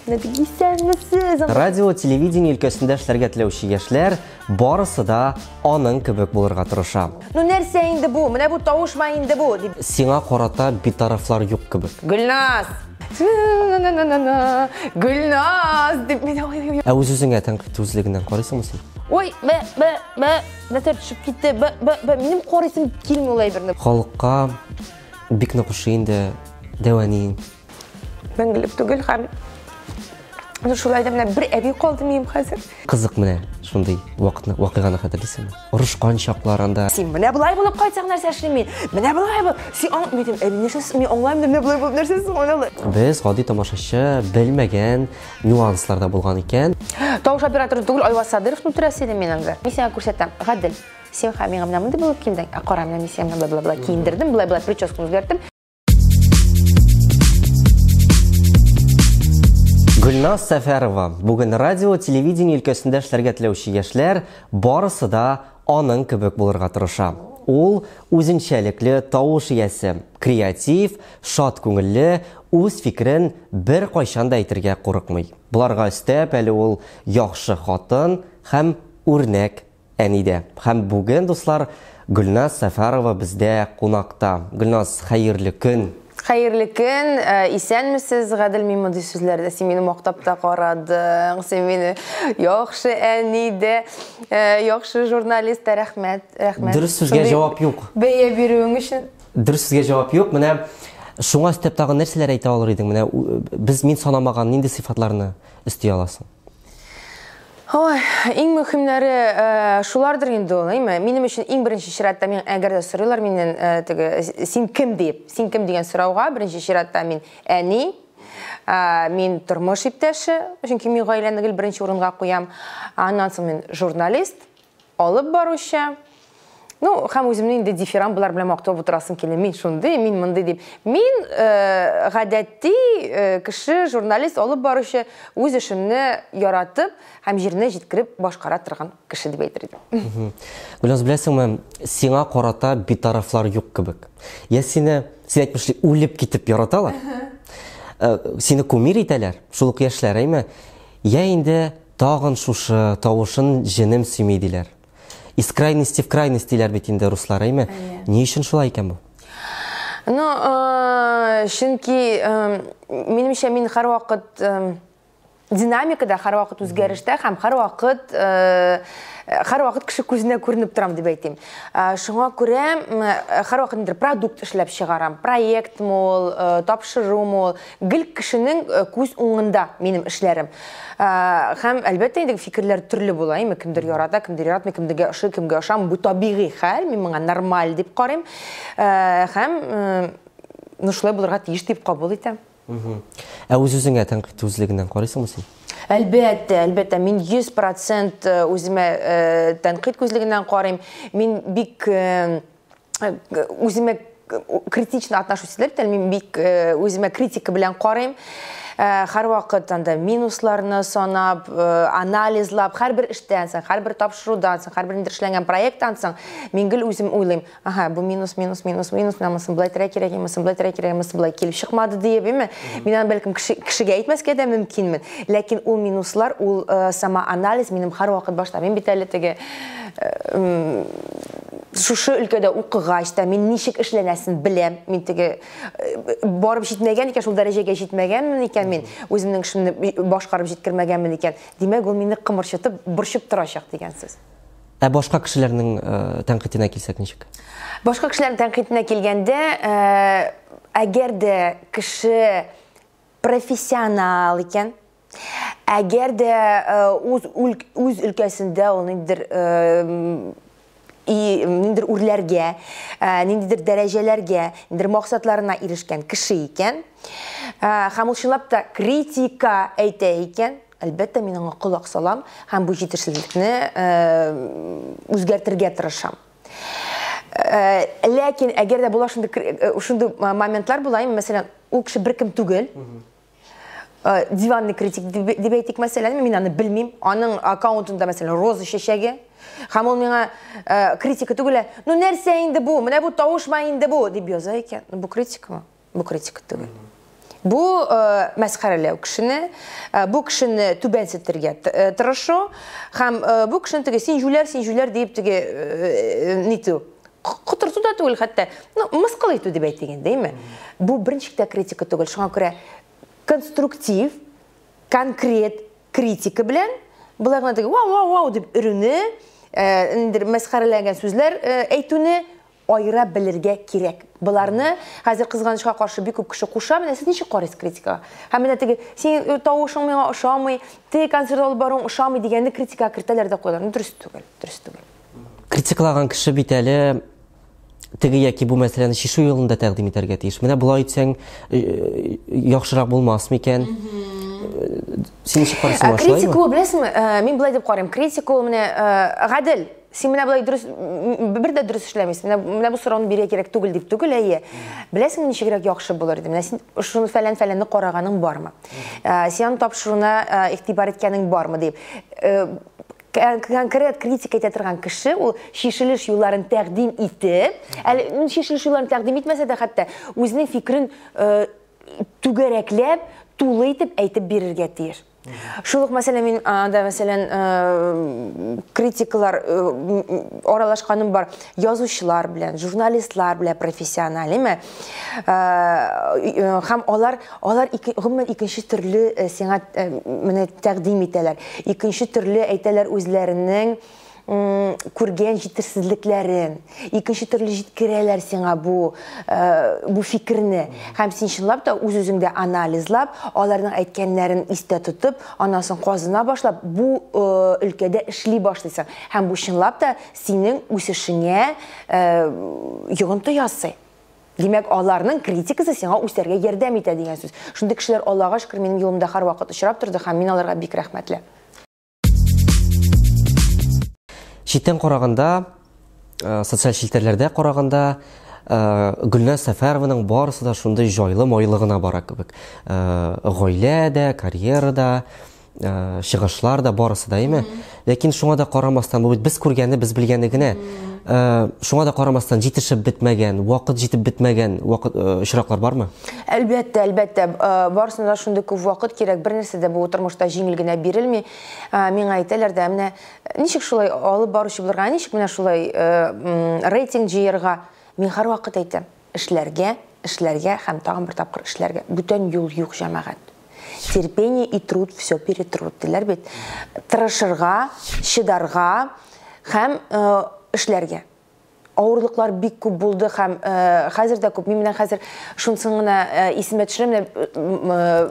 Менә бик исәнмесез. Радио, телевидение өлкәсендә эшләргә теләүче яшьләр барысы да аның кебек булырга тырыша. Ну нәрсә инде бу? Менә бу тавышма инде бу дип. Сиңа карата битарафлар юк кебек. Гөлназ! Гөлназ дип мин ой ой. Ә үз-үзеңә тәнкыйть үзлегеннән карыйсыңмы син? Ой, б б б нәрсә төшеп китте. Б б б минем карыйсым килми ул әйберне. Халыкка бик нык ошый инде дәү әниең. Мәңгелек түгел һәм ну шулай да менә бер әби калды минем хәзер. Кызык менә шундый вакытны, вакыйганы хәтерлисеңме? Орышкан чаклар анда. Син менә болай булып кайтсаң нәрсә эшлим мин? Менә болай бул. Син аң, мин әйтәм, әби нәрсә, мин аңлаймын да менә болай булып нәрсә соң ул? Без гади тамашачы белмәгән нюанслар да булган икән. Тавыш операторы түгел, Айваз Садыровны үтерәсе идем мин анда. Мин сиңа күрсәтәм. Гадел, син һәм миңа менә мондый булып килдең. Ә кара, менә мин сиңа менә болай болай киендердем, болай болай прическаны үзгәрттем. Гөлназ Сәфәрова. Бүген радио, телевидение өлкәсендә эшләргә теләүче яшьләр барысы да аның кебек булырга тырыша. Ул үзенчәлекле тавыш иясе, креатив, шат күңелле, үз фикерен беркайчан да әйтергә курыкмый. Боларга өстәп әле ул яхшы хатын һәм үрнәк әни дә. Һәм бүген, дуслар, Гөлназ Сәфәрова бездә кунакта. Гөлназ, хәерле көн! Хәерле көн, исәнмесез, Гадел, мин мондый сүзләрдә син мине мактап та карадың, син мине яхшы әни дә, яхшы журналист та, рәхмәт, рәхмәт. Дөрес сүзгә җавап юк. Бәя бирүең өчен. Дөрес сүзгә җавап юк. Менә шуңа өстәп тагын нәрсәләр әйтә алыр идең? Менә без мин санамаган нинди сыйфатларны өсти аласың? Ой, иң мөһимнәре шулардыр инде ул, әйме? Минем өчен иң беренче чиратта мин әгәр дә сорыйлар миннән, теге син кем дип, син кем дигән сорауга беренче чиратта мин әни, мин тормыш иптәше, чөнки мин гаиләне гел беренче урынга куям. Аннан соң мин журналист, алып баручы. Ну, һәм үземне инде дифирамбалар белән мактап утырасым килә. Мин шундый, мин мондый дип. Мин гадәти кеше, журналист, алып баручы, үз эшемне яратып һәм җиренә җиткереп башкара торган кеше дип әйтер идем. Гөлназ, беләсеңме, сиңа карата битарафлар юк кебек. Я сине, син әйтмешли, үлеп китеп яраталар. Сине кумир итәләр, шул ук яшьләр, әйме? Я инде тагын шушы тавышын җенем сөйми диләр. Из крайности в крайность диләр бит инде руслар, әйме? Ни өчен шулай икән бу? Ну, чөнки минемчә мин һәрвакыт динамикада, һәрвакыт үзгәрештә һәм һәрвакыт һәрвакыт кеше күзенә күренеп торам дип әйтим. Шуңа күрә һәрвакыт ниндидер продукт эшләп чыгарам, проектмы ул, тапшырумы ул, гел кешенең күз уңында минем эшләрем. Һәм әлбәттә инде фикерләр төрле була, әйме, кемдер ярата, кемдер яратмый, кемдергә ошый, кемгә ошамый. Бу табигый хәл, мин моңа нормаль дип карыйм. Һәм ну шулай булырга тиеш дип кабул итәм. Ә үз-үзеңә тәнкыйть үзлегеннән карыйсыңмы син? Әлбәттә, әлбәттә, мин 100% үземә тәнкыйть күзлегеннән карыйм. Мин бик үземә критично отношусь диләр бит әле, мин бик үземә критика белән карыйм. Һәрвакыт анда минусларны санап, анализлап, һәрбер эштән соң, һәрбер тапшырудан соң, һәрбер инде эшләнгән проекттан соң мин гел үзем уйлыйм. Ага, бу минус, минус, минус, минус, менә монысын болай итәргә кирәк, монысын болай итәргә кирәк, монысы болай килеп чыкмады диеп, әйме? Мин аны бәлкем кешегә әйтмәскә дә мөмкинмен. Ләкин ул минуслар, ул самоанализ минем һәрвакыт башта. Мин бит әле теге шушы өлкәдә укыгач та мин ничек эшләнәсен беләм. Мин теге барып җитмәгән икән, шул дәрәҗәгә җитмәгәнмен икән мин, үземнең эшемне башкарып җиткермәгәнмен икән. Димәк, ул мине кымырчытып, борчып торачак дигән сүз. Ә башка кешеләрнең тәнкыйтенә килсәк ничек? Башка кешеләрнең тәнкыйтенә килгәндә, әгәр дә кеше профессионал икән, әгәр дә үз өлкәсендә ул ниндидер ниндидер үрләргә, ниндидер дәрәҗәләргә, ниндидер максатларына ирешкән кеше икән, һәм ул чынлап та критика әйтә икән, әлбәттә, мин аңа колак салам һәм бу җитешсезлекне үзгәртергә тырышам. Ләкин әгәр дә була шундый моментлар була, мәсәлән, ул кеше беркем түгел, диванный критик дип әйтик, мәсәлән, мин аны белмим, аның аккаунтында, мәсәлән, роза чәчәге, һәм ул миңа критика түгел, ну нәрсә инде бу, менә бу тавышма инде бу, дип яза икән. Бу критикамы? Бу критика түгел. Бу мәсхәрәләү кешене, бу кешене түбәнсетергә тырышу һәм бу кешене теге син җүләр, син җүләр диеп теге нитү. Котырту да түгел хәтта, ну, мыскыл итү дип әйтик инде, әйме? Бу берничек тә критика түгел. Шуңа күрә конструктив, конкрет критика белән болай гына теге вау, вау, вау дип өрүне, ниндидер мәсхәрәләнгән сүзләр әйтүне аера белергә кирәк. Боларны хәзер кызганычка каршы бик күп кеше куша. Менә сез ничек карыйсыз критикага? Һәм менә теге синең тавышың миңа ошамый, теге концерт алып баруың ошамый дигәнне критикага кертәләр дә куялар. Ну, дөрес түгел, дөрес түгел. Критикалаган кеше бит әле теге яки бу мәсьәләне чишү юлын да тәкъдим итәргә тиеш. Менә болай итсәң, яхшырак булмас микән? Син ничек карыйсың, шулаймы? Критика ул, беләсеңме, мин болай дип карыйм. Критика ул менә гадел. Син менә болай дөрес, бер дә дөрес эшләмисең. Менә бу сорауны бирергә кирәк түгел дип түгел, әйе. Беләсеңме, ничегрәк яхшы булыр иде? Менә син шуны фәлән-фәләнне караганың бармы? Син аның тапшыруына игътибар иткәнең бармы дип. Конкрет критика итә торган кеше ул чишелеш юлларын тәкъдим итеп, әле чишелеш юлларын тәкъдим итмәсә дә хәтта үзенең фикерен түгәрәкләп, тулы итеп әйтеп бирергә тиеш. Шул ук мәсәлән, мин анда мәсәлән критиклар аралашканым бар, язучылар белән, журналистлар белән профессиональ, әйме? Һәм алар гомумән икенче төрле сиңа менә тәкъдим итәләр. Икенче төрле әйтәләр үзләренең күргән җитешсезлекләрен, икенче төрле җиткерәләр сиңа бу фикерне. Һәм син чынлап та үз-үзеңдә анализлап, аларның әйткәннәрен истә тотып, аннан соң казына башлап, бу өлкәдә эшли башлыйсың. Һәм бу чынлап та синең үсешеңә йогынты ясый. Димәк, аларның критикасы сиңа үсәргә ярдәм итә дигән сүз. Шундый кешеләр, Аллага шөкер, минем юлымда һәрвакыт очрап торды һәм мин аларга бик рәхмәтле. Читтән караганда, социаль челтәрләрдә караганда, Гөлназ Сәфәрованың барысы да шундый җайлы майлы гына бара кебек. Гаилә дә, карьера да, чыгышлар да, барысы да, әйме? Ләкин шуңа да карамастан, бу бит без күргәне, без белгәне генә. Шуңа да карамастан җитешеп бетмәгән, вакыт җитеп бетмәгән вакыт очраклар бармы? Әлбәттә, әлбәттә, барысына да шундый күп вакыт кирәк. Бер нәрсә дә бу тормышта җиңел генә бирелми. Миңа әйтәләр дә, менә ничек шулай алып баручы булырга, ничек менә шулай рейтинг җыярга? Мин һәрвакыт әйтәм, эшләргә, эшләргә һәм тагын бер тапкыр эшләргә. Бүтән юл юк, җәмәгать. Терпение и труд все перетрут, диләр бит. Тырышырга, чыдарга һәм эшләргә. Авырлыклар бик күп булды һәм хәзер дә күп. Мин менә хәзер шунысын гына исемә төшерәм.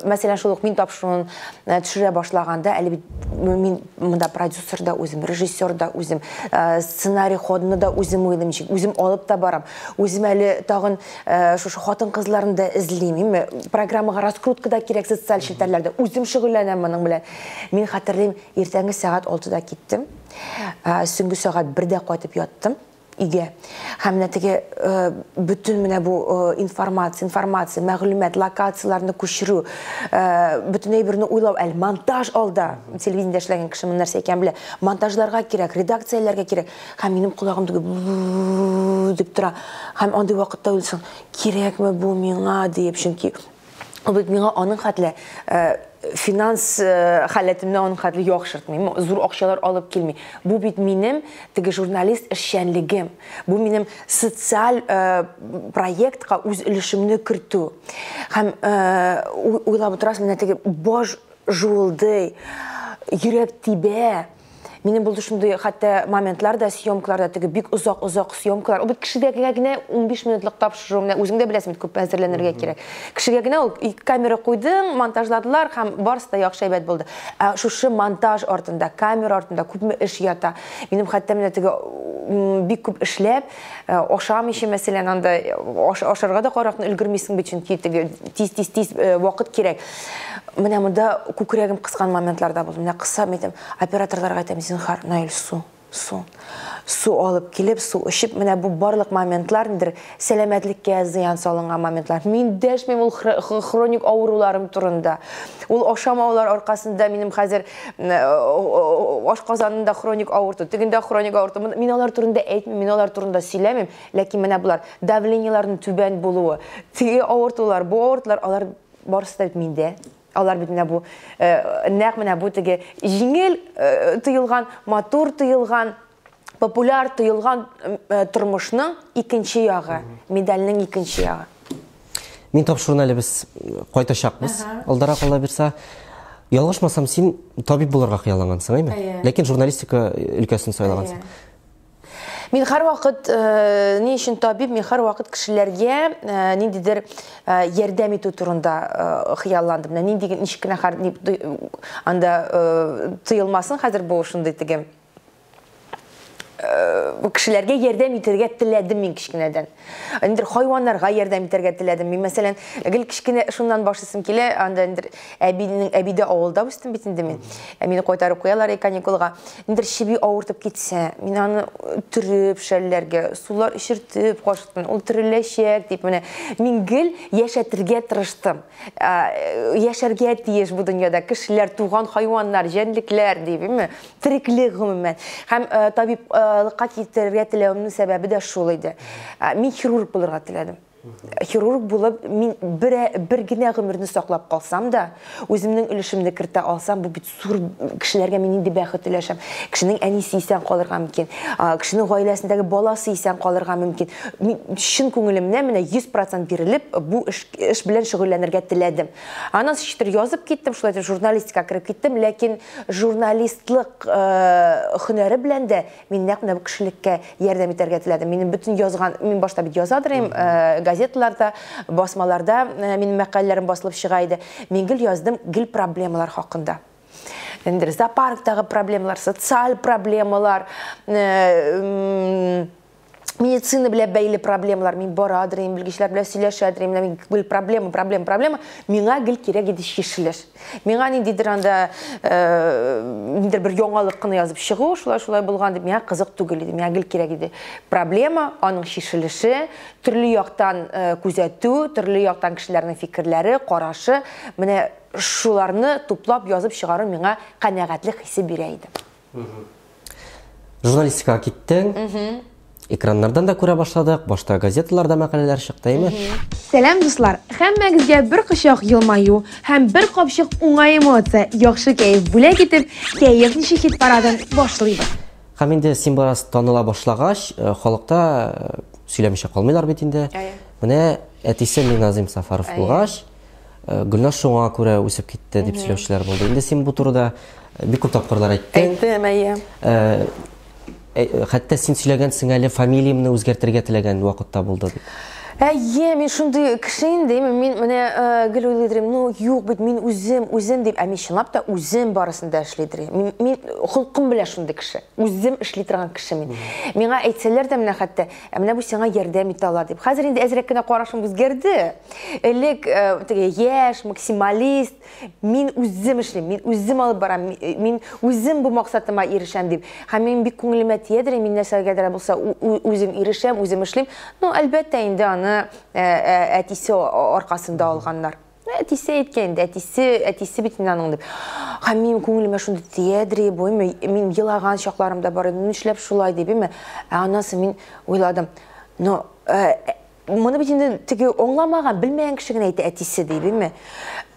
Мәсәлән, шул ук мин тапшыруын төшерә башлаганда, әле бит мин монда продюсер да үзем, режиссер да үзем, сценарий ходны да үзем уйлыйм, ничек үзем алып та барам. Үзем әле тагын шушы хатын-кызларны да эзлим. Мин программага раскрутка да кирәк социаль челтәрләрдә. Үзем шөгыльләнәм моның белән. Мин хәтерлим, иртәнге сәгать 6-да киттем. Сөнге сәгать 1-дә кайтып яттым өйгә. Һәм менә теге бөтен менә бу информация, мәгълүмат, локацияләрне күчерү, бөтен әйберне уйлау, әле монтаж алда. Телевидениедә эшләгән кеше моны нәрсә икәнен белә. Монтажларга кирәк, редакцияләргә кирәк. Һәм минем колагым теге дип тора. Һәм андый вакытта уйлыйсың, кирәкме бу миңа дип, чөнки ул бит миңа аның хәтле финанс халәтемне аның хәтле яхшыртмый, зур акчалар алып килми. Бу бит минем теге журналист эшчәнлегем. Бу минем социаль проектка үз өлешемне кертү. Һәм уйлап утырасың, менә теге баш жуылдый, йөрәк тибә. Минем булды шундый хәтта моментлар да, съемкаларда теге бик озак-озак съемкалар. Ул бит кешегә генә 15 минутлык тапшыру, менә үзең дә беләсең бит, күп әзерләнергә кирәк. Кешегә генә ул ике камера куйдың, монтажладылар һәм барысы да яхшы әйбәт булды. Ә шушы монтаж артында, камера артында күпме эш ята. Минем хәтта менә теге бик күп эшләп, ашамыйча, мәсәлән, анда ашарга да каракны өлгермисең бит, чөнки теге тиз-тиз-тиз вакыт кирәк. Менә монда күкрәгем кыскан моментлар да булды. Менә кысам әйтәм, операторларга әйтәм, зинһар, Наил, су, су. Су алып килеп, су эчеп, менә бу барлык моментлар ниндидер сәламәтлеккә зыян салынган моментлар. Мин дәшмим ул хроник авыруларым турында. Ул ашамаулар аркасында минем хәзер ашказанында хроник авырту, тегендә хроник авырту. Мин алар турында әйтмим, мин алар турында сөйләмим, ләкин менә булар давлениеларның түбән булуы, теге авыртулар, бу авыртулар, алар Барысы да бит миндә. Алар бит менә бу, нәкъ менә бу теге җиңел тоелган, матур тоелган, популяр тоелган тормышның икенче ягы, медальнең икенче ягы. Мин тапшыруны әле без кайтачакбыз, алдарак Алла бирса. Ялгышмасам, син табиб булырга хыяллангансың, әйме? Ләкин журналистика өлкәсен сайлагансың. Мин һәрвакыт, ни өчен табиб, мин һәрвакыт кешеләргә ниндидер ярдәм итү турында хыялландым. Менә нинди, ничек кенә һәр, анда тоелмасын хәзер бу шундый теге кешеләргә ярдәм итәргә теләдем мин кечкенәдән. Ниндидер хайваннарга ярдәм итәргә теләдем. Мин, мәсәлән, гел кечкенә шуннан башлыйсым килә, анда ниндидер әбинең, әбидә авылда үстем бит инде мин. Мине кайтарып куялар каникулга. Ниндидер чеби авыртып китсә, мин аны төреп шәлләргә, сулар эчертеп кашыктым, ул тереләчәк дип, менә мин гел яшәтергә тырыштым. Яшәргә тиеш бу дөньяда кешеләр, туган хайваннар, җәнлекләр дип, әйме? Тереклек гомумән. Һәм табиблыкка китерергә теләвемнең сәбәбе дә шул иде. Мин хирург булырга теләдем. Хирург булып, мин бер генә гомерне саклап калсам да, үземнең өлешемне кертә алсам, бу бит зур кешеләргә мин нинди бәхет өләшәм. Кешенең әнисе исән калырга мөмкин, кешенең гаиләсендәге баласы исән калырга мөмкин. Мин чын күңелемнән менә 100% бирелеп, бу эш белән шөгыльләнергә теләдем. Аннан ничектер язып киттем, шулай итеп журналистикага кереп киттем, ләкин журналистлык һөнәре белән дә мин нәкъ менә бу кешелеккә ярдәм итәргә теләдем. Минем бөтен язган, мин башта бит язадыр идем, газеталарда, басмаларда минем мәкаләләрем басылып чыга иде. Мин гел яздым, гел проблемалар хакында. Инде зоопарктагы проблемалар, социаль проблемалар, медицина белән бәйле проблемалар. Мин барадыр идем, белгечләр белән сөйләшәдер идем. Менә мин гел проблема, проблема, проблема. Миңа гел кирәк иде чишелеш. Миңа ниндидер анда, ниндидер бер яңалык кына язып чыгу, шулай-шулай булган дип, миңа кызык түгел иде. Миңа гел кирәк иде проблема, аның чишелеше, төрле яктан күзәтү, төрле яктан кешеләрнең фикерләре, карашы. Менә шуларны туплап язып чыгару миңа канәгатьлек хисе бирә иде. Журналистикага киттең. Экраннардан да күрә башладык, башта газеталарда мәкаләләр чыкты, әйме? Сәлам, дуслар! Һәммәгезгә бер кочак елмаю һәм бер капчык уңай эмоция, яхшы кәеф бүләк итеп, Кәеф ничек хит парадын башлыйбыз. Һәм инде син бераз таныла башлагач, халыкта сөйләмичә калмыйлар бит инде. Менә әтисе Миназим Сафаров булгач, Гөлназ шуңа күрә үсеп китте дип сөйләүчеләр булды. Инде син бу турыда бик күп тапкырлар әйттең. Әйттем, әйе. Хәтта син сөйләгәнсең әле, фамилиямне үзгәртергә теләгән вакытта булды дип. Әйе, мин шундый кеше инде, мин менә гел уйлыйдыр идем, ну юк бит, мин үзем, үзем дип, ә мин чынлап та үзем барысын да эшлидер идем. Мин холкым белән шундый кеше, үзем эшли торган кеше мин. Миңа әйтсәләр дә менә хәтта, ә менә бу сиңа ярдәм итә ала дип. Хәзер инде әзрәк кенә карашым үзгәрде. Элек теге яшь, максималист, мин үзем эшлим, мин үзем алып барам, мин үзем бу максатыма ирешәм дип. Һәм мин бик күңелемә тиядер, мин нәрсәгәдер булса үзем ирешәм, үзем эшлим. Ну, әлбәттә, инде аны әтисе аркасында алганнар. Әтисе әйткән инде, әтисе бит инде аның дип. Һәм минем күңелемә шундый тиядер, бу, мин елаган чакларым да бар иде, нишләп шулай дип, әйме? Ә аннан соң мин уйладым, но моны бит инде теге аңламаган, белмәгән кеше генә әйтә әтисе дип, әйме?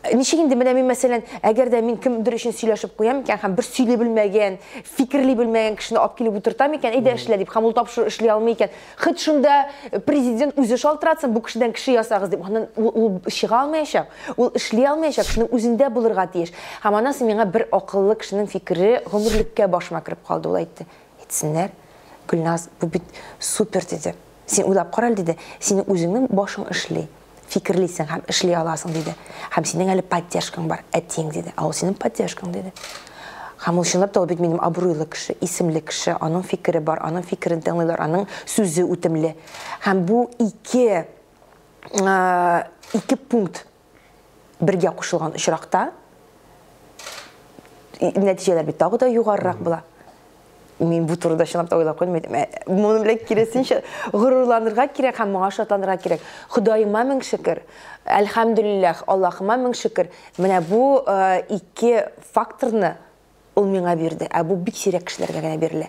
Ничек инде менә мин, мәсәлән, әгәр дә мин кемдер өчен сөйләшеп куям икән һәм бер сөйли белмәгән, фикерли белмәгән кешене алып килеп утыртам икән, әйдә эшлә дип, һәм ул тапшыру эшли алмый икән, хет шунда президент үзе шалтыратсын, бу кешедән кеше ясагыз дип, аннан ул чыга алмаячак, ул эшли алмаячак, кешенең үзендә булырга тиеш. Һәм аннан соң миңа бер акыллы кешенең фикере гомерлеккә башыма кереп калды, ул әйтте, әйтсеннәр, Гөлназ, бу бит супер, диде. Син уйлап кара әле, диде, синең үзеңнең башың эшли, фикерлисең һәм эшли аласың, диде. Һәм синең әле поддержкаң бар, әтиең, диде. Ә ул синең поддержкаң, диде. Һәм ул чынлап та ул бит минем абруйлы кеше, исемле кеше, аның фикере бар, аның фикерен тыңлыйлар, аның сүзе үтемле. Һәм бу ике пункт бергә кушылган очракта нәтиҗәләр бит тагы да югарырак була. Мин бу турыда чынлап та уйлап куйдым, әйтәм, моның белән киресенчә горурланырга кирәк һәм моңа шатланырга кирәк. Ходаема мең шөкер, әлхәмдүлилләһ, Аллаһыма мең шөкер. Менә бу ике факторны Ул миңа бирде. Ә бу бик сирәк кешеләргә генә бирелә.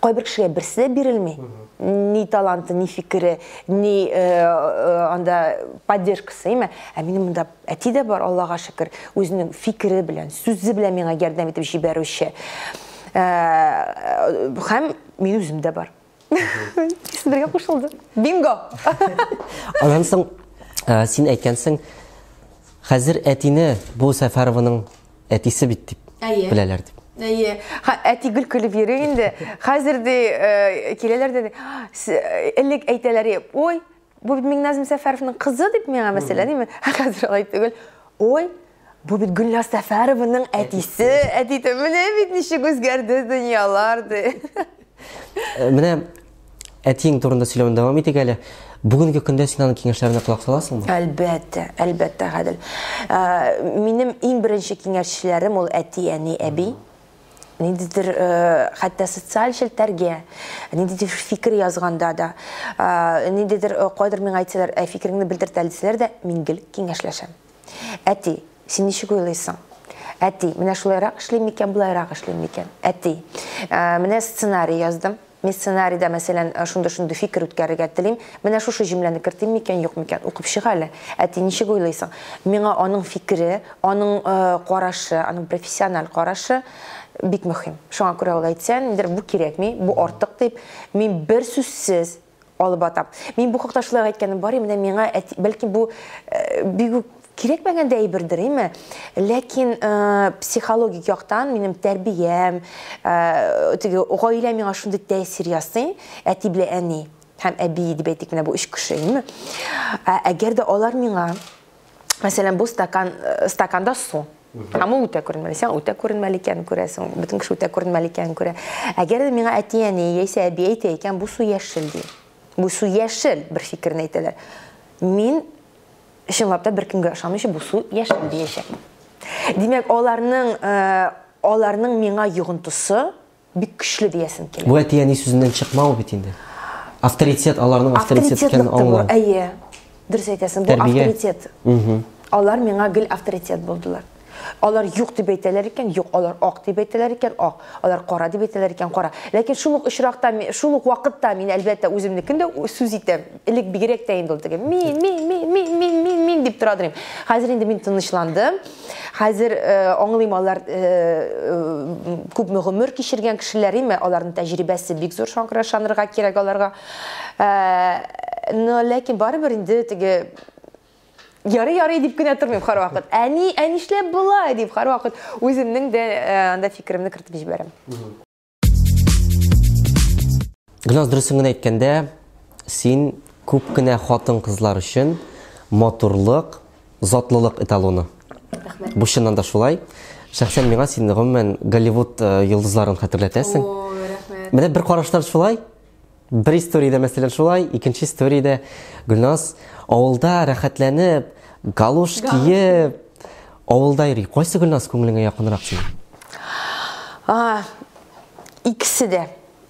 Кайбер кешегә берсе дә бирелми. Ни таланты, ни фикере, ни э, э, анда поддержкасы, әйме? Ә минем монда әти дә бар, Аллага шөкер, үзенең фикере белән, сүзе белән миңа ярдәм итеп җибәрүче. Э, һәм мин үзем дә бар. Икесе бергә кушылды. Бинго! Аннан соң син әйткәнсең, хәзер әтине бу Сәфәрованың әтисе бит дип Әйе. беләләр дип. Әйе. Ха, әти гел көлеп йөри инде. Хәзер ди, э, киләләр дә, э, элек әйтәләр, ой, бу бит Миңназым Сәфәровның кызы дип миңа мәсәлән, димме? Ә хәзер алай түгел. Ой, бу бит Гөлназ Сәфәрованың әтисе. Әти, менә бит ничек үзгәрде дөньялар ди. Э, менә әтиең турында сөйләвен дәвам итик әле. Бүгенге көндә син аның киңәшләренә колак саласыңмы? Әлбәттә, әлбәттә, Гадел. Э, минем иң беренче киңәшчеләрем ул әти, әни, әби. Ниндидер э, хәтта социаль челтәргә, ниндидер фикер язганда да, ниндидер кайдыр миңа әйтсәләр, ә фикереңне белдерт әле дисәләр дә, мин гел киңәшләшәм. Әти, син ничек уйлыйсың? Әти, менә шулайрак эшлим микән, болайрак эшлим микән? Әти, э, менә сценарий яздым. Мин сценарийда, мәсәлән, э, шундый-шундый фикер үткәрергә телим. Менә шушы җөмләне кертим микән, юк микән? Укып чык әле. Әти, ничек уйлыйсың? Миңа аның фикере, аның э, карашы, аның профессиональ карашы бик мөһим. Шуңа күрә ул әйтсә, ниндидер бу кирәкми, бу артык дип, мин бер сүзсез алып атам. Мин бу хакта шулай әйткәнем бар, менә миңа әти, бәлки бу э, бик үк кирәкмәгән дә әйбердер, име? Ләкин э, психологик яктан минем тәрбиям, э, теге гаилә миңа шундый тәэсир ясый, әти белән әни һәм әби дип әйтик, менә бу өч кеше, име? Ә, әгәр дә алар миңа, мәсәлән, бу стакан, э, стаканда су, Һәм ул үтә күренмәле. Син үтә күренмәле икәнен күрәсең, бөтен кеше үтә күренмәле икәнен күрә. Әгәр дә миңа әти-әни яисә әби әйтә икән, бу су яшел ди. Бу су яшел бер фикерен әйтәләр. Мин чынлап та беркемгә ышанмыйча бу су яшел диячәкмен. Димәк, аларның э, аларның миңа йогынтысы бик көчле диясем килә. Бу әти-әни сүзеннән чыкмау бит инде. Авторитет, аларның авторитет икәнен аңлау. Әйе. Дөрес әйтәсең, бу авторитет. Алар миңа гел авторитет булдылар. Алар юк дип әйтәләр икән, юк, алар ак дип әйтәләр икән, ак, алар кара дип әйтәләр икән, кара. Ләкин шул ук очракта, шул ук вакытта мин әлбәттә үземнекен дә сүз итәм. Элек бигрәк тә инде ул теге мин, мин, мин, мин, мин, мин, мин дип тора идем. Хәзер инде мин тынычландым. Хәзер э, аңлыйм, алар э, э, күпме гомер кичергән кешеләр, име, аларның тәҗрибәсе бик зур, шуңа күрә ышанырга кирәк аларга. Но ләкин барыбер инде теге ярый ярый дип кенә тормыйм һәрвакыт. Әни, ә нишләп болай дип һәрвакыт үземнең дә анда фикеремне кертеп җибәрәм. Гөлназ, дөресен генә әйткәндә, син күп кенә хатын-кызлар өчен матурлык, затлылык эталоны. Рәхмәт. Бу чыннан да шулай. Шәхсән миңа син гомумән Голливуд э, йолдызларын хәтерләтәсең. О, рәхмәт. Менә бер караштан шулай, бер историядә мәсәлән шулай, икенче историядә Гөлназ авылда рәхәтләнеп, галош киеп, авылда йөри. Кайсы Гөлназ күңелеңә якынрак синең? А, икесе дә.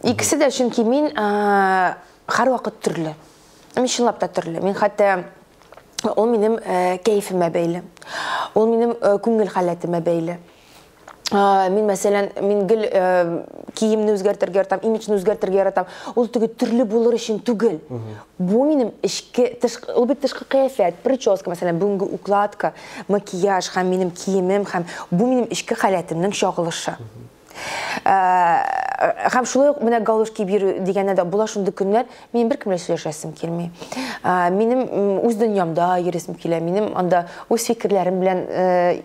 Икесе дә, чөнки мин һәрвакыт төрле. Мин чынлап та төрле. Мин хәтта ул минем кәефемә бәйле. Ул минем күңел халәтемә бәйле. Мин, мәсәлән, мин гел киемне үзгәртергә яратам, имиджны үзгәртергә яратам. Ул теге төрле булыр өчен түгел. Бу минем эчке, тышкы, ул бит тышкы кыяфәт, прическа, мәсәлән, бүгенге укладка, макияж һәм минем киемем һәм бу минем эчке халәтемнең чагылышы. Э, һәм шулай ук менә галош киеп йөрү дигәндә дә була шундый көннәр, минем беркем белән сөйләшәсем килми. Э, минем үз дөньямда йөресем килә, минем анда үз фикерләрем белән э,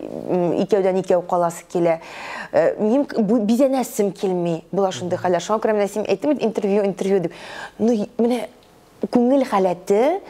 икәүдән икәү каласы килә. Минем бизәнәсем килми. Була шундый хәлләр. Шуңа күрә менә син әйттең бит интервью, интервью дип. Ну, менә күңел халәте,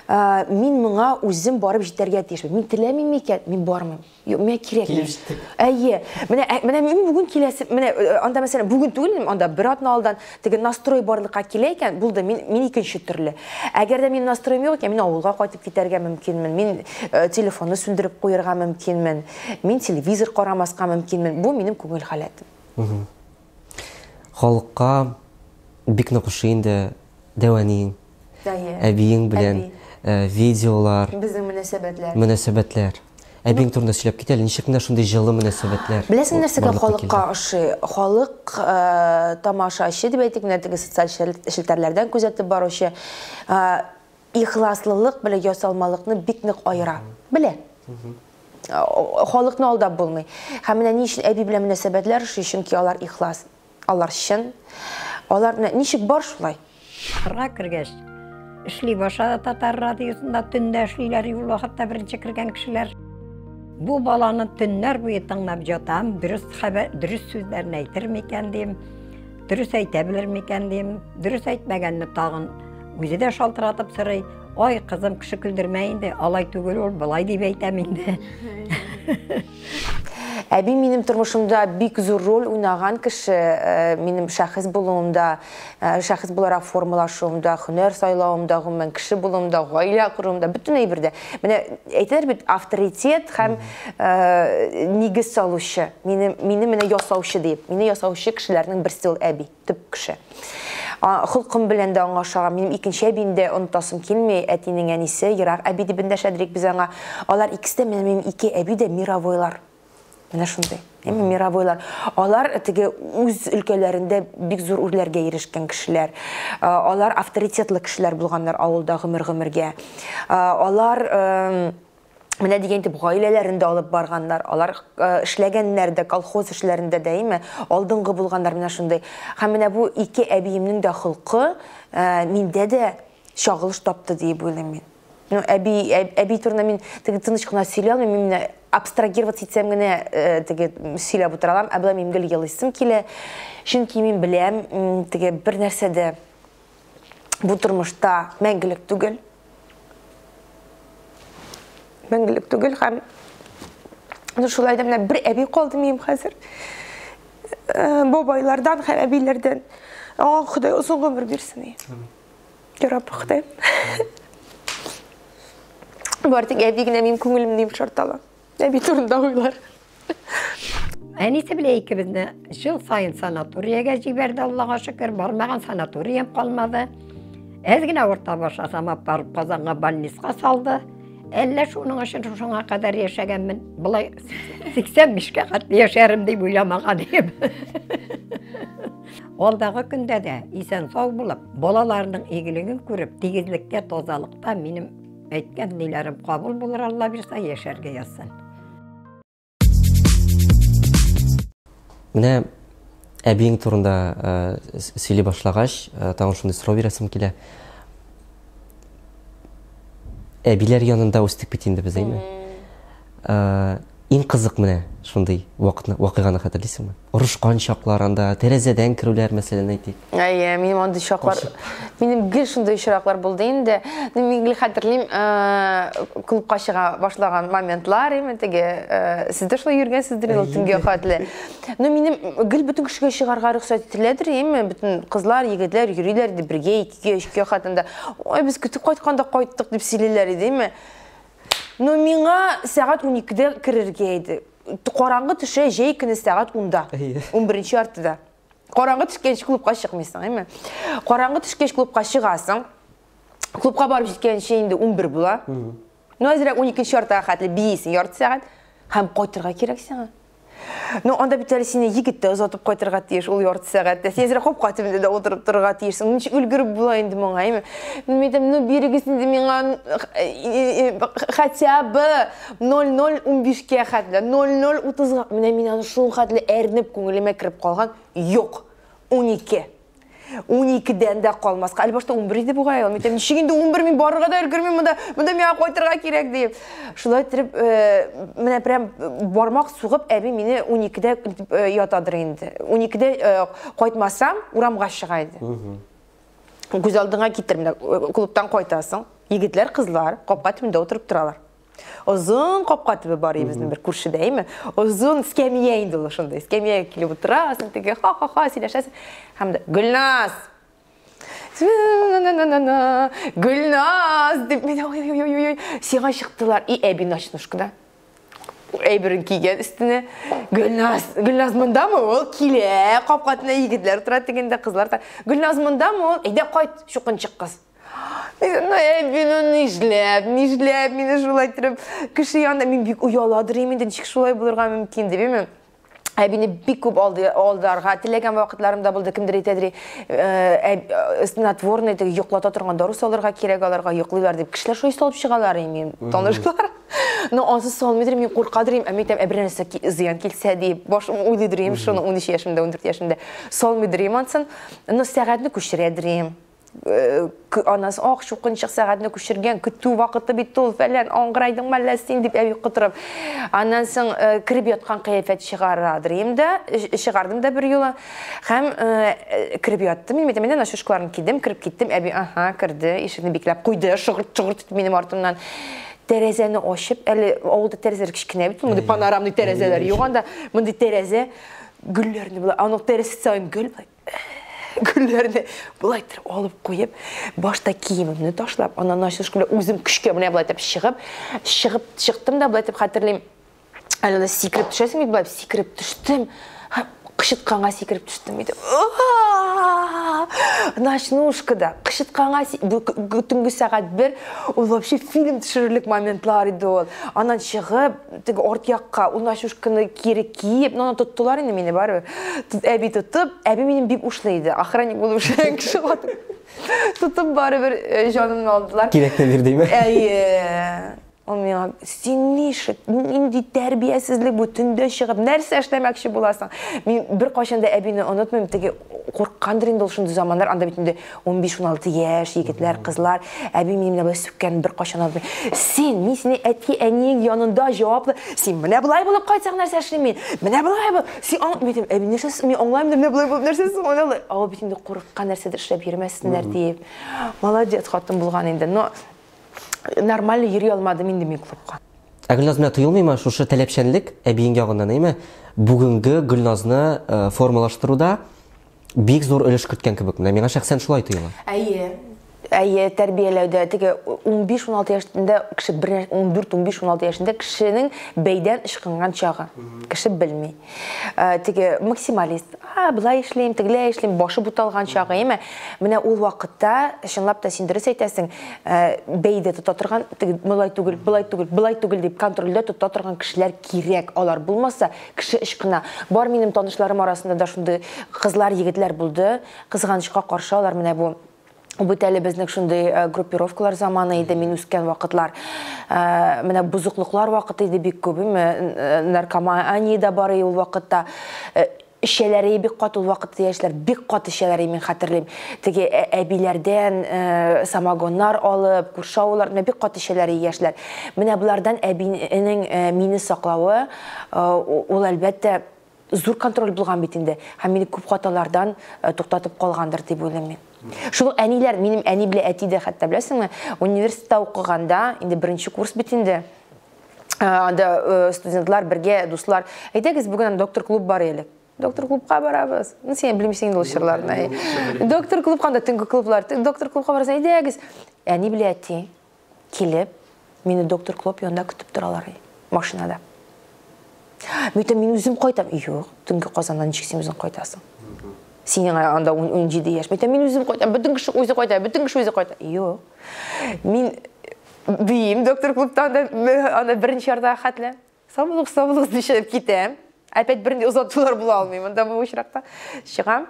мин моңа үзем барып җитәргә тиешмен. Мин теләмим микән, мин бармыйм. Юк, миңа кирәкми. Килеп җиттек. Әйе. Менә ә, менә мин бүген киләсе, менә э, анда мәсәлән бүген түгел, анда бер атна алдан теге настрой барлыкка килә икән, булды, мин мин икенче төрле. Әгәр дә минем настроем юк икән, мин авылга кайтып китәргә мөмкинмен, мин э, телефонны сүндереп куярга мөмкинмен, мин телевизор карамаска мөмкинмен. Бу минем күңел халәтем. Халыкка бик нык ошый инде дәү әниең. Әйе. Әбиең белән Әби. э, видеолар, Безнең мөнәсәбәтләр. мөнәсәбәтләр. Әбиең турында сөйләп кит әле, ничек менә шундый җылы мөнәсәбәтләр? Беләсең нәрсәгә халыкка ошый? Халык э, тамашачы дип әйтик, менә теге социаль челтәрләрдән күзәтеп баручы э, ихласлылык белән ясалмалыкны бик нык аера. Белә. Халыкны алдап булмый. Һәм менә ни өчен әби белән мөнәсәбәтләр ошый, чөнки алар ихлас. Алар чын. Алар менә ничек бар шулай. Кырга кергәч, эшли башлады татар радиосында, төндә эшлиләр, ул вакытта беренче кергән кешеләр. Бу баланы төннәр буе тыңлап жатам, дөрес хәбәр, дөрес сүзләрне әйтер микән дим, дөрес әйтә белер микән дим, дөрес әйтмәгәнне тагын үзе дә шалтыратып сорый. Ай, кызым, кеше көлдермә инде, алай түгел ул, болай дип әйтәм инде. Әби минем тормышымда бик зур роль уйнаган кеше, э, минем шәхес булуымда, э, шәхес буларак формалашуымда, һөнәр сайлавымда, гомумән кеше булуымда, гаилә коруымда, бөтен әйбердә. Менә әйтәләр бит, авторитет һәм э, нигез салучы, мине мине менә ясаучы дип. Мине ясаучы кешеләрнең берсе ул әби, төп кеше. Холкым белән дә аңа ошаган. Минем икенче әбине дә онытасым килми, әтинең әнисе, ерак әби дип эндәшәдер без аңа. Алар икесе дә менә минем ике әби дә мировойлар. Менә шундый. Әмма мировойлар. Алар теге үз өлкәләрендә бик зур үрләргә ирешкән кешеләр. Алар авторитетлы кешеләр булганнар авылда гомер-гомергә. Алар менә дигән итеп гаиләләрен дә алып барганнар, алар э, эшләгәннәр дә, колхоз эшләрендә дә, әйме, алдынгы булганнар менә шундый. Һәм менә бу ике әбиемнең дә холкы э, миндә дә чагылыш тапты диеп уйлыйм мин. Ну, әби, әби турында мин теге тыныч кына сөйли алмыйм, мин менә абстрагироваться итсәм генә э, теге сөйләп утыра алам, ә болай минем гел елыйсым килә. Чөнки мин беләм, теге бер нәрсә дә бу тормышта мәңгелек түгел. Мәңгелек түгел һәм ну шулай да менә бер әби калды минем хәзер. Э, бабайлардан һәм әбиләрдән. Аңа Ходай озын гомер бирсен. Я Раббы Ходай. Бар тик әби генә минем күңелемне йомшарта ала. Әби турында уйлар. Әнисе белән икебезне жыл сайын санаториягә җибәрде, Аллага шөкер, бармаган санаториям калмады. Әз генә авырта башласам, алып барып Казанга больницага салды. Әллә шуның өчен шуңа кадәр яшәгәнмен. Болай 85-кә хәтле яшәрем дип уйламаган идем. Алдагы көндә дә исән-сау булып, балаларының игелеген күреп, тигезлектә, тазалыкта минем әйткән ниләрем кабул булыр, Алла бирса, яшәргә язсын. Менә әбиең турында э, сөйли башлагач, э, тагын шундый сорау бирәсем килә. Әбиләр янында үстек бит инде без, әйме? Э, иң кызык менә шундый вакытны, вакыйганы хәтерлисеңме? Орышкан чаклар анда, тәрәзәдән керүләр, мәсәлән, әйтик. Әйе, минем андый чаклар, минем гел шундый очраклар булды инде. Ну, мин гел хәтерлим, э, клубка чыга башлаган моментлар, име теге, э, сез дә шулай йөргәнсездер инде ул төнгә хәтле. Ну, минем гел бөтен кешегә чыгарга рөхсәт ителәдер, име, бөтен кызлар, егетләр йөриләр иде бергә, икегә, өчкә хәтында. Ой, без көтеп кайтканда кайттык дип сөйлиләр иде, име. Ну, миңа сәгать 12-дә керергә иде. Караңгы төшә җәй көне сәгать 10-да. 11 яртыда. Караңгы төшкәнче клубка чыкмыйсың, әйме? Караңгы төшкәч клубка чыгасың. Клубка барып җиткәнче инде 11 була. Ну, әзрәк 12 яртыга хәтле биисең ярты сәгать һәм кайтырга кирәк сиңа. Ну, анда бит әле сине егет тә озатып кайтырга тиеш, ул ярты сәгатьтә. Син әзрәк капка төбендә дә утырып торырга тиешсең. Ничек өлгереп була инде моңа, әйме? Мин әйтәм, ну бирегез инде миңа хотя бы 00:15-кә хәтле, 00:30-га. Менә мин аны шул хәтле әрнеп күңелемә кереп калган. Юк, 12. 12-дән дә калмаска. Әле башта 11 иде бугай. Мин әйтәм, ничек инде 11 мин барырга да өлгермим монда. Монда миңа кайтырга кирәк дип. Шулай итеп, э, менә прям бармак сугып әби мине 12-дә э, ятадыр инде. 12-дә э, кайтмасам, урамга чыга иде. Күз алдыңа китер, менә клубтан кайтасың. Егетләр, кызлар капка төбендә утырып торалар. Озын капка төбе бар иде безнең бер күршедә, әйме? Озын скәмия инде ул шундый. Скәмиягә килеп утырасың, теге ха-ха-ха сөйләшәсең. Һәм дә Гөлназ! Гөлназ дип мин ой-ой-ой-ой сиңа чыктылар. И әби ночнушкада. Әйберен кигән өстенә. Гөлназ, Гөлназ мондамы ул? Килә, капка төбенә егетләр утыра тегендә, кызлар. Гөлназ мондамы ул? Әйдә кайт, чукынчык кыз. Ну, әби, ну нишләп, нишләп мине шулай иттереп кеше янында мин бик ояладыр инде, ничек шулай булырга мөмкин дип, әйме? Әбине бик күп алдарга теләгән вакытларым да булды. Кемдер әйтәдер, снотворный теге йоклата торган дару салырга кирәк аларга, йоклыйлар дип. Кешеләр шулай салып чыгалар инде, танышлар. Но ансыз салмыйдыр, мин куркадыр идем, ә мин әйтәм, ә бер нәрсә зыян килсә дип, башым уйлыйдыр идем шуны 13 яшемдә, 14 яшемдә. Салмыйдыр идем ансын. Но сәгатьне күчерәдер идем. Анасы, ах, чукынчык сәгатьне күчергән, көтү вакыты бит ул, фәлән, аңгырайдың мәллә син, дип әби котырып. Аннан соң кереп яткан кыяфәт чыгарадыр идем дә, чыгардым да бер юлы. Һәм кереп яттым, мин әйтәм, менә шушкаларны кидем, кереп киттем, әби, аһа, керде, ишекне бикләп куйды, шыгырт-шыгырт итеп минем артымнан. Тәрәзәне ачып, әле авылда тәрәзәләр кечкенә бит, мондый панорамный тәрәзәләр юк анда, мондый тәрәзә, гөлләрне болай, аның тәрәзәсе саен гөл болай, гөлләрне болай итеп алып куеп, башта киемемне ташлап, аннан ачыш гөле үзем көчкә менә болай итеп чыгып, чыгып чыктым да болай итеп хәтерлим. Әле анда сикереп төшәсең бит, болай сикереп төштем. Һәм кычытканга сикереп төштем инде. Ночнушкада кычытканга төнге сәгать 1, ул вообще фильм төшерерлек моментлар иде ул. Аннан чыгып, теге арт якка, ул ночнушканы кире киеп, но аны тоттылар инде мине барыбер. Әби тотып, әби минем бик ушлы иде. Охранник булып эшләгән кеше хатын. Тотып барыбер җанымны алдылар. Кирәкне бирдеме? Әйе. Ул миңа, син нишек, нинди тәрбиясезлек бу, төндә чыгып, нәрсә эшләмәкче буласың? Мин бер кайчан да әбине онытмыйм, теге курыккандыр инде ул шундый заманнар, анда бит инде 15-16 яшь, егетләр, кызлар, әби мине менә болай сүккәнен бер кайчан онытмыйм. Син, мин сине әти-әниең янында җаваплы, син менә болай булып кайтсаң нәрсә эшлим мин? Менә болай бул. Син аң, мин әйтәм, әби, нәрсә, мин аңлаймын да, менә болай булып нәрсә соң, менә болай. Ә ул бит инде курыккан нәрсәдер эшләп йөрмәсеннәр диеп. Молодец хатын булган инде. Но нормально йөри алмадым инде мин клубка. Ә Гөлназ, менә тоелмыймы шушы таләпчәнлек әбиең ягыннан, әйме? Бүгенге Гөлназны формалаштыруда бик зур өлеш керткән кебек. Менә миңа шәхсән шулай тоела. Әйе. Әйе, тәрбияләүдә теге 15-16 яшендә кеше бер 14-15-16 яшендә кешенең бәйдән ычкынган чагы. Кеше белми. Теге максималист. А, болай эшлим, тегеләй эшлим, башы буталган чагы, әйме? Менә ул вакытта, чынлап та син дөрес әйтәсең, бәйдә тота торган, теге болай түгел, болай түгел, болай түгел дип контрольдә тота торган кешеләр кирәк. Алар булмаса, кеше ычкына. Бар минем танышларым арасында да шундый кызлар, егетләр булды. Кызганычка каршы алар менә бу Бу әле безнең шундый группировкалар заманы иде, мин үскән вакытлар. Менә бозыклыклар вакыты иде бик күп, наркомания да бар иде ул вакытта. Эчәләре бик каты ул вакытта яшьләр, бик каты эчәләре, мин хәтерлим. Теге әбиләрдән самогоннар алып, күрше авыллар, менә бик каты эчәләре яшьләр. Менә булардан әбинең мине саклавы, ул әлбәттә зур контроль булган бит инде. Һәм мине күп хаталардан туктатып калгандыр дип уйлыйм мин. Шул әниләр, минем әни белән әти дә хәтта беләсеңме, университетта укыганда, инде беренче курс бит инде. Анда студентлар бергә, дуслар, әйдәгез бүген доктор клуб бар әле. Доктор клубка барабыз. Ну, син белмисең инде ул чорларны. Доктор клубка анда төнге клублар. Доктор клубка барабыз, әйдәгез. Әни белән әти килеп, мине доктор клуб янында көтеп торалар машинада. Мин әйтәм, мин үзем кайтам. Юк, төнге Казаннан ничек син үзең кайтасың? Синең анда 17 яшь. Мин әйтәм, мин үзем кайтам, бөтен кеше үзе кайта, бөтен кеше үзе кайта. Юк. Мин биим доктор клубта анда, анда беренче ярда хәтле. Сау булыгыз, сау булыгыз дип чыгып китәм. Опять бернинди озатулар була алмый монда бу очракта. Чыгам.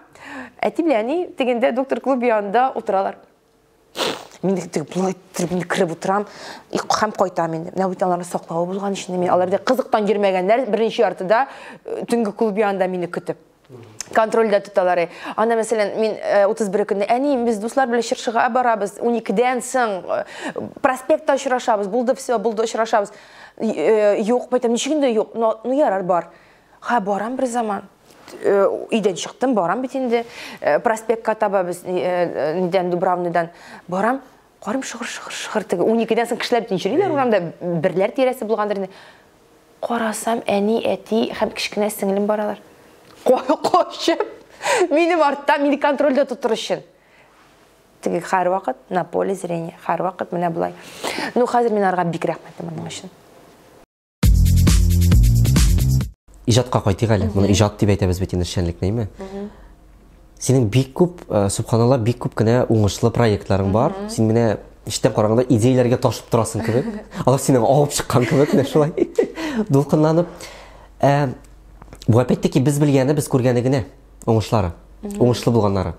Әти белән әни тегендә доктор клуб янында утыралар. Мин теге болай иттереп инде кереп утырам, һәм кайтам инде. Менә бит аларны саклавы булган өчен мин алар да кызыктан йөрмәгәннәр, беренче яртыда төнге клуб янында мине көтеп. Контрольдә тоталар. Анда, мәсәлән, мин 31 көнне, әни, без дуслар белән чыршыга барабыз, 12-дән соң проспектта очрашабыз, булды, все, булды, очрашабыз. Юк, әйтәм, ничек инде юк? Ну, ярар, бар. Ха, барам бер заман. Өйдән чыктым, барам бит инде. Проспектка таба без нидән, Дубравныйдан барам. Карым шыгыр, шыгыр, шыгыр теге. 12-дән соң кешеләр бит йөриләр урамда, берләр тирәсе булгандыр инде. Карасам, әни, әти һәм кечкенә сеңлем баралар. Качып, минем артта, мине контрольдә тотыр өчен. Теге һәрвакыт на поле зрения, һәрвакыт менә болай. Ну, хәзер мин аларга бик рәхмәтле моның өчен. Иҗатка кайтыйк әле. Моны иҗат дип әйтәбез бит инде эшчәнлекне, әйме? Синең бик күп, э, субханалла, бик күп кенә уңышлы проектларың бар. Син менә читтән караганда идеяләргә ташып торасың кебек. Алар синең агып чыккан кебек, менә шулай. Дулкынланып. Ә, бу опять-таки без белгәне, без күргәне генә уңышлары, уңышлы булганнары.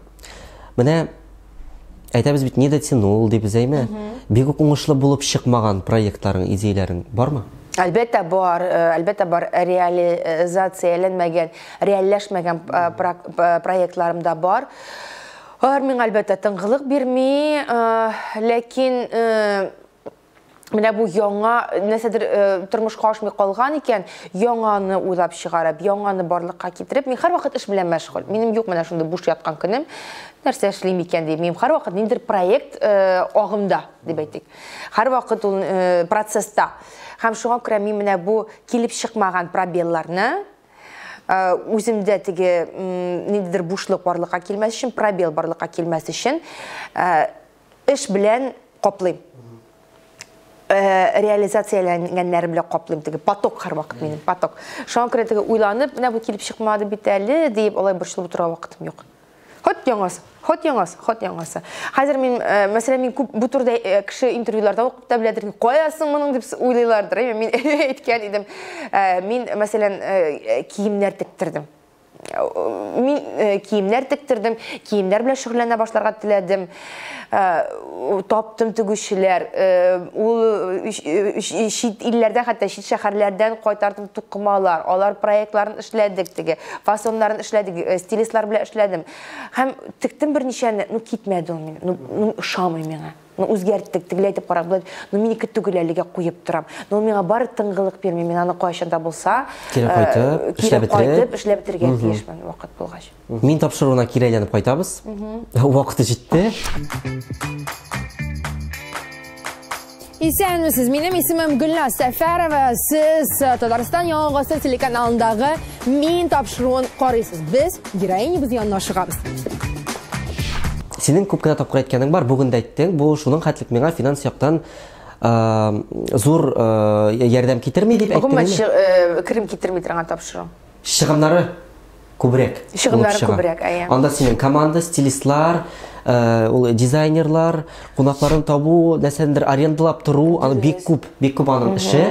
Менә әйтәбез бит, не дотянул дибез, әйме? Бик үк уңышлы булып чыкмаган проектларың, идеяләрең бармы? Әлбәттә бар, э, әлбәттә бар реализацияләнмәгән, реальләшмәгән э, э, проектларым да бар. Алар миңа әлбәттә тынгылык бирми, ләкин менә бу яңа нәрсәдер тормышка ашмый калган икән, яңаны уйлап чыгарып, яңаны барлыкка китереп, мин һәрвакыт эш белән мәшгуль. Минем юк менә шундый буш яткан көнем, нәрсә эшлим икән дип. Минем һәрвакыт ниндидер проект агымда, дип әйтик. Һәрвакыт ул процесста. Һәм шуңа күрә мин менә бу килеп чыкмаган пробелларны үземдә теге ниндидер бушлык барлыкка килмәс өчен, пробел барлыкка килмәс өчен эш белән каплыйм. Реализацияләнгәннәрем белән каплыйм. Теге поток һәрвакыт минем, поток. Шуңа күрә теге уйланып, менә бу килеп чыкмады бит әле, диеп алай борчылып утырырга вакытым юк. Хот яңасы, хот яңасы, хот яңасы. Хәзер мин, э, мәсәлән, мин күп бу турыда э, кеше интервьюларда укып та беләдер, кая соң моның дип уйлыйлардыр. Мин әйткән идем. Э, мин, мәсәлән, киемнәр тектердем. Мин киемнәр тектердем, киемнәр белән шөгыльләнә башларга теләдем. Таптым тегүчеләр, ул чит илләрдән, хәтта чит шәһәрләрдән кайтардым тукымалар, алар проектларын эшләдек теге, фасоннарын эшләдек, стилистлар белән эшләдем. Һәм тектем берничәне, ну китмәде ул минем, ну, ну ошамый миңа. Ну үзгәрттек, тегеләй итеп карап, болай, ну минеке түгел әлегә куеп торам. Но ул миңа бары тынгылык бирми, мин аны кайчан да булса, кире кайтып, эшләп бетереп, кайтып эшләп бетерергә тиешмен вакыт булгач. Мин тапшыруына кире әйләнеп кайтабыз. Вакыты җитте. Исәнмесез, минем исемем Гөлназ Сәфәрова. Сез э, Татарстан Яңа гасыр телеканалындагы Мин тапшыруын карыйсыз. Без героинябыз янына ашыгабыз. Синең күп кенә тапкыр әйткәнең бар, бүген дә әйттең. Бу шуның хәтлек миңа финанс яктан э, зур э, ярдәм китерми дип әйттең. Гомумән, керем китерми торган тапшыру. Чыгымнары күбрәк. Чыгымнары күбрәк, әйе. Анда синең команда, стилистлар, э, ул дизайнерлар, кунакларын табу, нәрсәдер арендалап тору, аны бик күп, бик күп аның эше.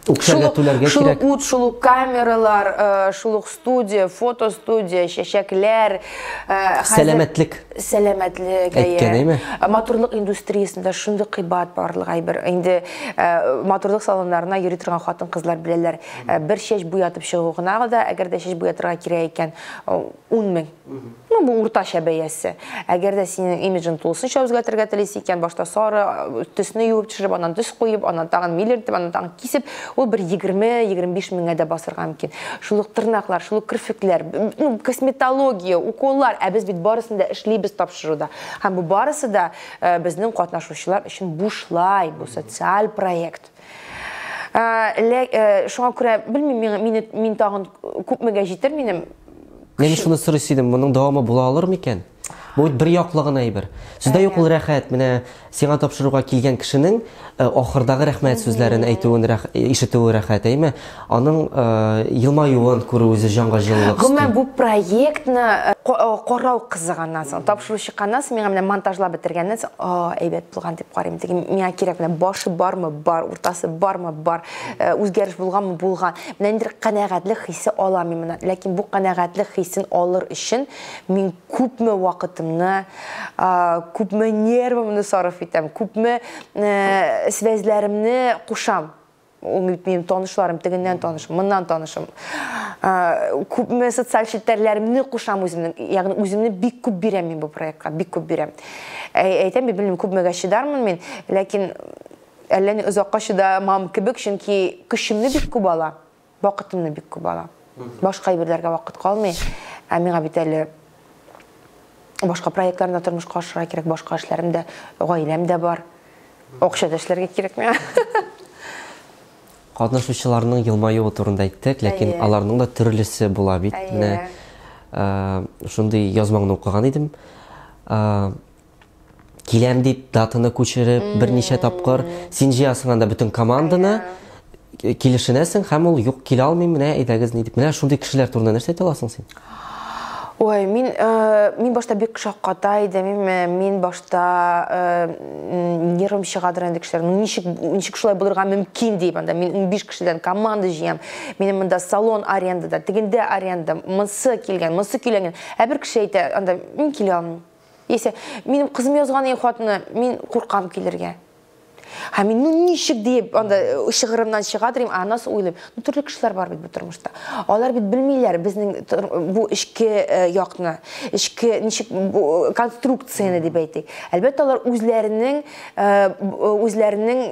Үкчәгә түләргә кирәк. Шул ук ут, шул ук камералар, э, шул ук студия, фотостудия, чәчәкләр. Э, Сәламәтлек. Сәламәтлек, әйе. Әйткән, әйме? Матурлык индустриясендә шундый кыйбат барлык әйбер. Инде матурлык салоннарына йөри торган хатын-кызлар беләләр. Э, бер чәч буятып чыгу гына да, әгәр дә чәч буятырга кирәк икән, 10 мең. Ну, бу уртача бәясе. Әгәр дә синең имиджын тулысынча үзгәртергә телисең икән, башта сары э, төсне юып төшереп, аннан төс куеп, аннан тагын милертеп, аннан тагын кисеп, ул бер 20-25 меңгә дә басырга мөмкин. Шул ук тырнаклар, шул ук керфекләр, ну, косметология, уколлар, ә без бит барысын да эшлибез тапшыруда. Һәм бу барысы да э, безнең катнашучылар өчен бушлай, бу социаль проект. Э, шуңа күрә белмим, мине мин тагын күпмегә җитер минем. Мин шуны сорыйсы идем, моның дәвамы була алыр микән? Бу бит бер яклы гына әйбер. Сүздә юк ул рәхәт. Менә сиңа тапшыруга килгән кешенең э, ахырдагы рәхмәт сүзләрен әйтүен ишетүе рәхәт, әйме? Аның э, елмаюын күрү үзе җанга җылылык. Гомумән бу проектны карау кызык аннан соң. Тапшыру чыкканнан соң миңа менә монтажлап бетергәннән соң, әйбәт булган дип карыйм. Теге миңа кирәк менә башы бармы, бар, уртасы бармы, бар, э, үзгәреш булганмы, булган. Менә ниндидер канәгатьлек хисе алам мин моннан. Ләкин бу канәгатьлек хисен алыр өчен мин күпме вакытымны, күпме нервымны сарыф итәм, күпме э, связьләремне кушам. Ул бит минем танышларым, тегеннән танышым, моннан танышым. Күпме социаль челтәрләремне кушам үземнең, ягъни үземне бик күп бирәм мин бу проектка, бик күп бирәм. Әйтәм бит, белмим, күпмегә чыдармын мин, ләкин әллә ни озакка чыдамам кебек, чөнки көчемне бик күп ала, вакытымны бик күп ала. Башка әйберләргә вакыт калмый. Ә миңа бит әле башка проектларны да тормышка ашырырга кирәк, башка эшләрем дә, гаиләм дә бар. Акча да эшләргә кирәк миңа. Катнашучыларның елмаюы турында әйттек, ләкин аларның да төрлесе була бит. Менә шундый язмаңны укыган идем. Киләм дип датаны күчереп берничә тапкыр син җыясың анда бөтен команданы, килешенәсең һәм ул юк килә алмыйм, менә әйдәгез ни дип. Менә шундый кешеләр турында нәрсә әйтә аласың син? Ой, мин э, мин башта бик шакката идем. Мин, э, мин башта э, нервым чыгадыр инде кешеләр. Ну ничек ничек шулай булырга мөмкин дип анда мин 15 кешедән команда җыям. Минем монда салон арендада, тегендә аренда, монсы килгән, монсы көйләнгән. Ә бер кеше әйтә, анда мин килә алмыйм. Яисә минем кызым язган хатны, мин куркам килергә. Һәм мин, ну ничек диеп, анда э, чыгырымнан чыга дим, ә аннан соң уйлыйм, ну төрле кешеләр бар бит бу тормышта. Алар бит белмиләр безнең бу эчке э, якны, эчке ничек бу э, конструкцияне дип әйтик. Әлбәттә, алар үзләренең үзләренең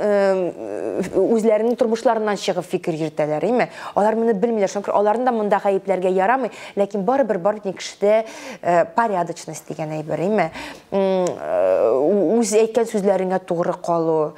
үзләренең тормышларыннан чыгып фикер йөртәләр, әйме? Алар моны белмиләр, шуңа күрә аларны да монда гаепләргә ярамый, ләкин барыбер бар бит кешедә порядочность дигән әйбер, әйме? Үз әйткән сүзләреңә тугры калу.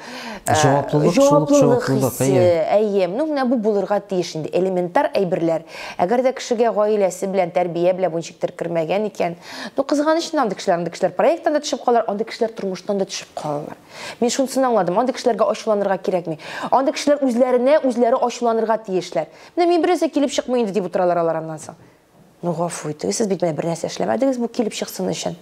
Җаваплылык, җаваплылык хисе. Әйе, ну менә бу булырга тиеш инде, элементар әйберләр. Әгәр дә кешегә гаиләсе белән, тәрбия белән бу ничектер кермәгән икән, ну кызганыч инде андый кешеләр, андый кешеләр проекттан да төшеп калалар, андый кешеләр тормыштан да төшеп калалар. Мин шунысын аңладым, андый кешеләргә ачуланырга кирәкми. Андый кешеләр үзләренә үзләре ачуланырга тиешләр. Менә мин бернәрсә килеп чыкмый инде дип утыралар алар аннан соң. Ну, гафу итегез, сез бит менә бернәрсә эшләмәдегез бу килеп чыксын өчен.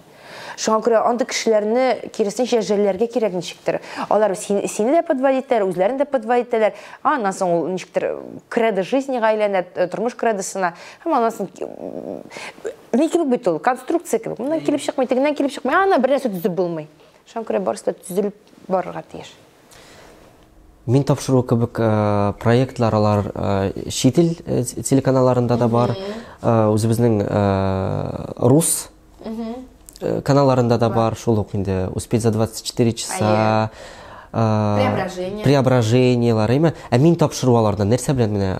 Шуңа күрә андый кешеләрне киресенчә жәлләргә кирәк ничектер. Алар сине дә подводить итәләр, үзләрен дә подводить итәләр. Аннан соң ул ничектер кредо жизнига әйләнә, э, тормыш кредосына. Һәм аннан соң ни кебек бит ул, конструкция кебек. Моннан килеп чыкмый, тегеннән килеп чыкмый, ана бер нәрсә төзеп булмый. Шуңа күрә барысы да төзелеп барырга тиеш. Мин тапшыру кебек э, проектлар алар э, чит ил э, телеканалларында да бар, үзебезнең рус каналларында да бар, шул ук инде Успеть за 24 часа, Преображение. Преображениелар, әйме? Ә мин тапшыру алардан нәрсә белән менә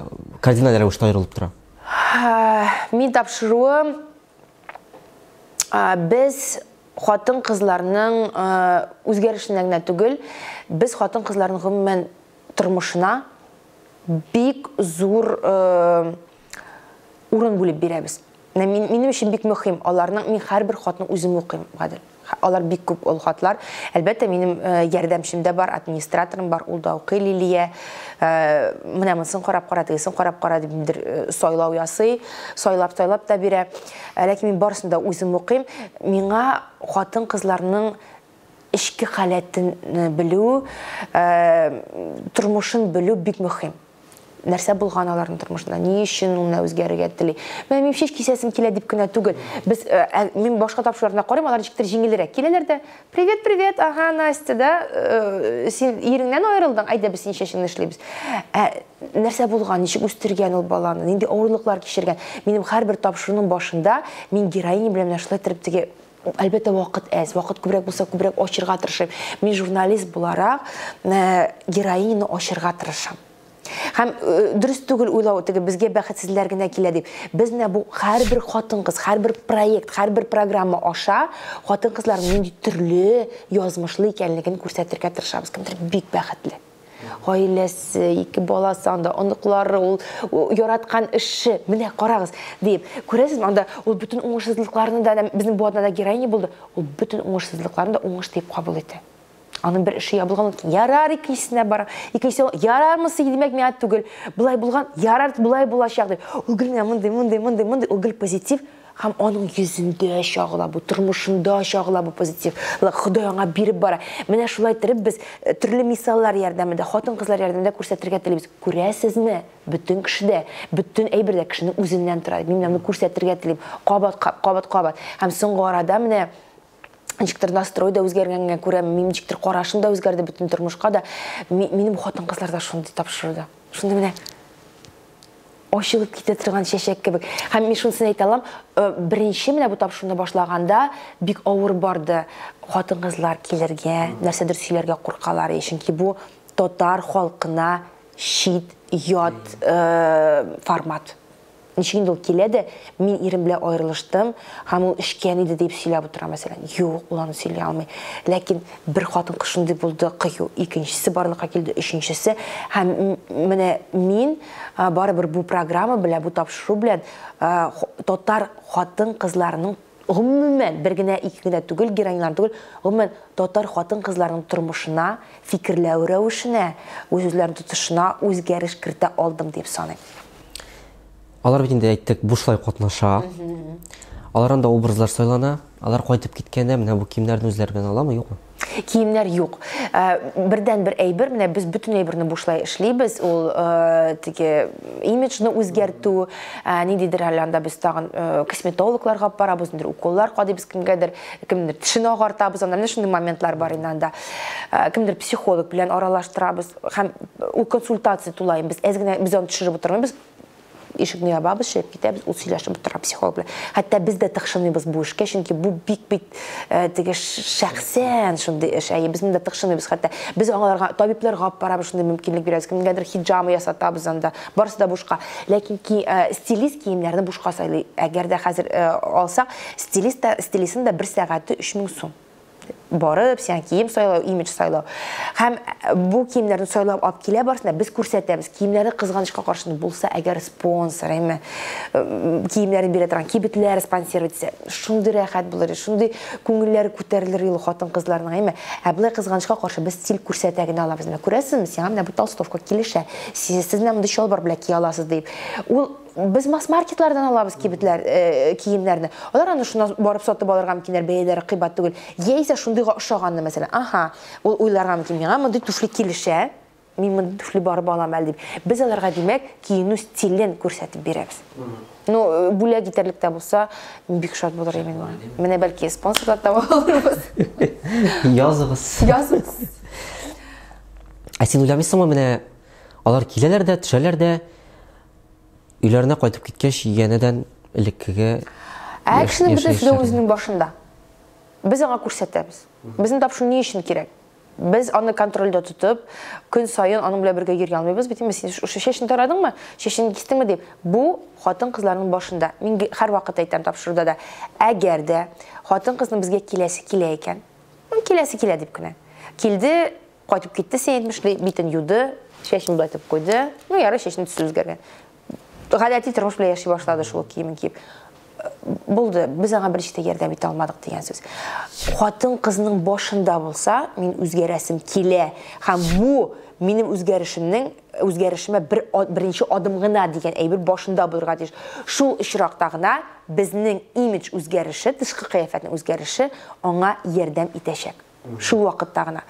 кардиналь рәвештә аерылып тора? Мин тапшыруы без хатын-кызларның үзгәрешенә генә түгел, без хатын-кызларның гомумән тормышына бик зур урын бүлеп бирәбез. Мин, минем өчен бик мөһим аларның, мин һәрбер хатны үзем укыйм, Гадел. Алар бик күп ул хатлар. Әлбәттә, минем ярдәмчем дә бар, администраторым бар, ул да укый Лилия. Менә монысын карап кара, тегесен карап кара дип ниндидер сайлау ясый, сайлап-сайлап та бирә. Ләкин мин барысын да үзем укыйм. Миңа хатын-кызларның эчке халәтен белү, тормышын белү бик мөһим. Нәрсә булган аларның тормышында, ни өчен ул менә үзгәрергә тели. Менә минем чәч кисәсем килә дип кенә түгел. Без, мин башка тапшыруларына карыйм, алар ничектер җиңелрәк киләләр дә, привет, привет, ага, Настя, да, син иреңнән аерылдың, әйдә без синең чәчеңне эшлибез. Ә нәрсә булган, ничек үстергән ул баланы, нинди авырлыклар кичергән. Минем һәрбер тапшыруның башында мин героиня белән менә шулай итеп теге Әлбәттә, вакыт әз, вакыт күбрәк булса, күбрәк ачырга тырышам. Мин журналист буларак героиняны ачырга тырышам. Һәм дөрес түгел уйлау, теге безгә бәхетсезләр генә килә дип. Без менә бу һәрбер хатын-кыз, һәрбер проект, һәрбер программа аша хатын-кызларның нинди төрле язмышлы икәнлеген күрсәтергә тырышабыз. Кемдер бик бәхетле. Гаиләсе, ике баласы анда, оныклары, ул яраткан эше, менә карагыз, дип. Күрәсезме, анда ул бөтен уңышсызлыкларны да, безнең бу атнада героиня булды, ул бөтен уңышсызлыкларны да уңыш дип кабул итә. Аның бер эше ябылган, ул ярар, икенчесенә бара. Икенчесе, ярар, монысы димәк миңа түгел. Болай булган, ярар, болай булачак дип. Ул гел менә мондый, мондый, мондый, мондый, ул гел позитив. Һәм аның йөзендә чагыла бу, тормышында чагыла бу позитивлык. Ходай аңа биреп бара. Менә шулай итеп без э, төрле мисаллар ярдәмендә, хатын-кызлар ярдәмендә күрсәтергә телибез. Күрәсезме, бөтен кешедә, бөтен әйбер дә кешенең үзеннән тора. Мин моны күрсәтергә телим. Кабат, кабат, кабат. Һәм соңгы арада менә ничектер настрой да үзгәргәнгә күрә, минем ничектер карашым да үзгәрде бөтен тормышка да. Минем хатын-кызлар да шундый тапшыруда. Шундый менә ачылып китә торган чәчәк кебек. Һәм мин шунысын әйтә алам, э, беренче менә бу тапшыруны башлаганда бик авыр барды. Хатын-кызлар килергә, нәрсәдер сөйләргә куркалар, чөнки бу татар халкына чит, ят э, формат. Ничек инде ул килә дә, мин ирем белән аерылыштым, һәм ул эчкән иде дип сөйләп утыра, мәсәлән. Юк, ул аны сөйли алмый. Ләкин бер хатын-кыз шундый булды, кыю, икенчесе барлыкка килде, өченчесе. Һәм менә мин барыбер бу программа белән, бу тапшыру белән татар хатын-кызларының гомумән, бер генә, ике генә түгел, героинялар түгел, гомумән татар хатын-кызларының тормышына, фикерләү рәвешенә, үз-үзләрен тотышына үзгәреш кертә алдым дип саныйм. Алар бит инде әйттек, бушлай катнаша. Алар анда образлар сайлана, алар кайтып киткәндә менә бу киемнәрне үзләре белән аламы, юкмы? Киемнәр юк. Бердән бер әйбер, менә без бөтен әйберне бушлай эшлибез, ул теге имиджны үзгәртү, ниндидер әле анда без тагын косметологларга барабыз, ниндидер уколлар кадыйбыз кемгәдер, кемдер тешен агартабыз, анда менә шундый моментлар бар инде анда. Кемдер психолог белән аралаштырабыз һәм ул консультация тулаем без әз генә без аны төшереп утырмыйбыз, ишекне ябабыз, чыгып китәбез, ул сөйләшеп утыра психолог белән. Хәтта без дә тыкшынмыйбыз бу эшкә, чөнки бу бик-бик теге шәхсән шундый эш. Әйе, без монда тыкшынмыйбыз хәтта. Без аңаларга табибларга алып барабыз, шундый мөмкинлек бирәбез. Кемгәдер хиджама ясатабыз анда. Барысы да бушка. Ләкин стилист киемнәрне бушка сайлый. Әгәр дә хәзер алсак, стилист та, стилистның да бер сәгате 3000 сум. Барып, сиңа кием сайлау, имидж сайлау. Һәм бу киемнәрне сайлап алып килә барсында без күрсәтәбез. Киемнәрне кызганычка каршы булса, әгәр спонсор, әйме, киемнәрен бирә торган кибетләр спонсировать итсә, шундый рәхәт булыр, шундый күңелләре күтәрелер ул хатын-кызларның, әйме. Ә болай кызганычка каршы без стиль күрсәтә генә алабыз. Менә күрәсезме, сиңа менә бу толстовка килешә. Сез менә мондый чалбар белән кия аласыз дип. Ул без масс-маркетлардан алабыз кибетләр киемнәрне. Алар аны шуннан барып сатып алырга мөмкиннәр, бәяләре кыйбат түгел. Яисә шундыйга ошаганны, мәсәлән, аһа, ул уйларга мөмкин, миңа мондый туфли килешә, мин мондый туфли барып алам әле дип. Без аларга, димәк, киенү стилен күрсәтеп бирәбез. Ну, бүләк итәрлек тә булса, мин бик шат булыр идем моңа. Менә бәлки спонсорлар таба алырбыз. Языгыз. Языгыз. Ә син уйламыйсыңмы, менә алар киләләр дә, төшәләр дә, өйләренә кайтып киткәч, янәдән элеккеге Ә кешенең бөтенесе дә үзенең башында. Без аңа күрсәтәбез. Безнең тапшыру ни өчен кирәк? Без аны контрольдә тотып, көн саен аның белән бергә йөри алмыйбыз бит. Син шушы чәчен тарадыңмы, чәчен кистеңме дип. Бу хатын-кызларның башында. Мин һәрвакыт әйтәм тапшыруда да. Әгәр дә хатын-кызның безгә киләсе килә икән, киләсе килә дип кенә. Килде, кайтып китте, син әйтмешли, битен юды, чәчен былай итеп куйды. Ну, ярый, чәченең төсе үзгәргән. Гадәти тормыш белән яши башлады шул киемен киеп. Булды, без аңа берничә дә ярдәм итә алмадык дигән сүз. Хатын-кызның башында булса, мин үзгәрәсем килә һәм бу минем үзгәрешемнең үзгәрешемә бер беренче адым гына дигән әйбер башында булырга тиеш. Шул очракта гына безнең имидж үзгәреше, тышкы кыяфәтнең үзгәреше аңа ярдәм итәчәк. Шул вакытта гына.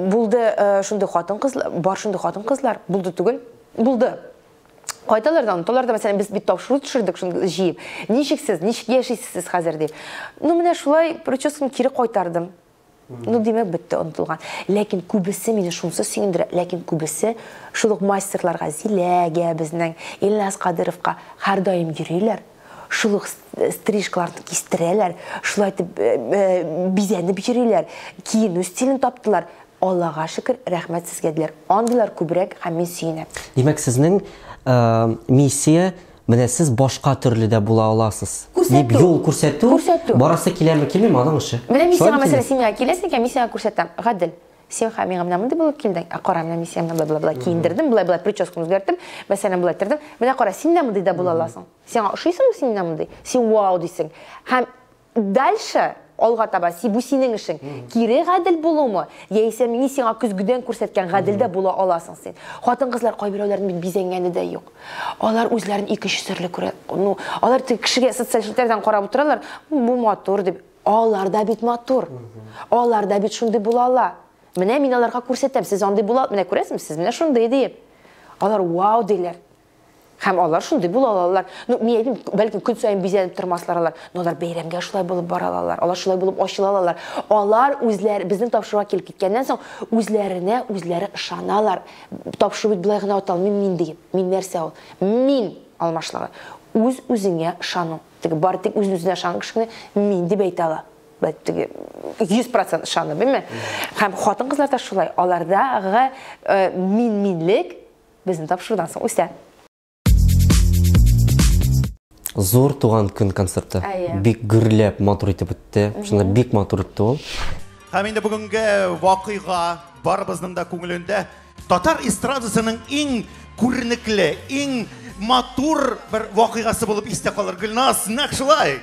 Булды шундый хатын-кызлар, бар шундый хатын-кызлар, булды түгел, булды. Кайталар да, оныталар да, мәсәлән, без бит тапшыру төшердек шуны җыеп. Ничек сез, ничек яшисез сез хәзер дип. Ну, менә шулай прическаны кире кайтардым. Ну, димәк, бетте, онытылган. Ләкин күбесе мине шунысы сөендерә, ләкин күбесе шул ук мастерларга, Зиләгә безнең, Илназ Кадыровка һәрдаим йөриләр. Шул ук стрижкаларны кистерәләр, шулай итеп бизәнеп йөриләр, киенү стилен таптылар. Аллага шөкер, рәхмәт сезгә диләр. Андыйлар күбрәк һәм мин сөенәм. Димәк, сезнең миссия менә сез башка төрле дә була аласыз. Дип юл күрсәтү. Күрсәтү. Барасы киләме, килмиме, аның эше. Менә мин сиңа, мәсәлән, син миңа киләсең икән, мин сиңа күрсәтәм. Гадел. Син һәм миңа менә мондый булып килдең. Ә кара, менә мин сиңа менә болай-болай киендердем, болай-болай прическаны үзгәрттем, мәсәлән, болай тордым. Менә кара, син дә мондый да була аласың. Сиңа ошыйсыңмы син менә мондый? Син вау дисең. Һәм дальше алга таба, бу синең эшең. Кире гадел булумы? Яисә мин сиңа көзгедән күрсәткән гадел дә була аласың син. Хатын-кызлар кайберәүләрнең бит бизәнгәне дә юк. Алар үзләрен икенче төрле күрә. Ну, алар тик кешегә социаль челтәрдән карап утыралар, бу матур дип. Алар да бит матур. Алар да бит шундый була ала. Менә мин аларга күрсәтәм, сез андый була, менә күрәсезме, сез менә шундый дип. Алар вау диләр. Һәм алар шундый була алалар. Ну, мин әйтмим, бәлки көн саен бизәнеп тормаслар алар, но алар бәйрәмгә шулай булып бара алалар, алар шулай булып ачыла алалар. Алар үзләре безнең тапшыруга килеп киткәннән соң үзләренә үзләре ышаналар. Тапшыру бит болай гына аталмый, мин диеп. Мин нәрсә ул? Мин алмашлыгы. Үз үзеңә ышану. Теге бары тик үз үзенә ышанган кешене мин дип әйтә ала. Теге 100% ышану, белме? Һәм хатын-кызлар да шулай. Алардагы мин-минлек безнең тапшырудан соң үсә. Зур туган көн концерты. Бик гөрләп, матур итеп үтте. Шунда бик матур үтте ул. Һәм инде бүгенге вакыйга барыбызның да күңелендә татар эстрадасының иң күренекле, иң матур бер вакыйгасы булып истә калыр. Гөлназ, нәкъ шулай.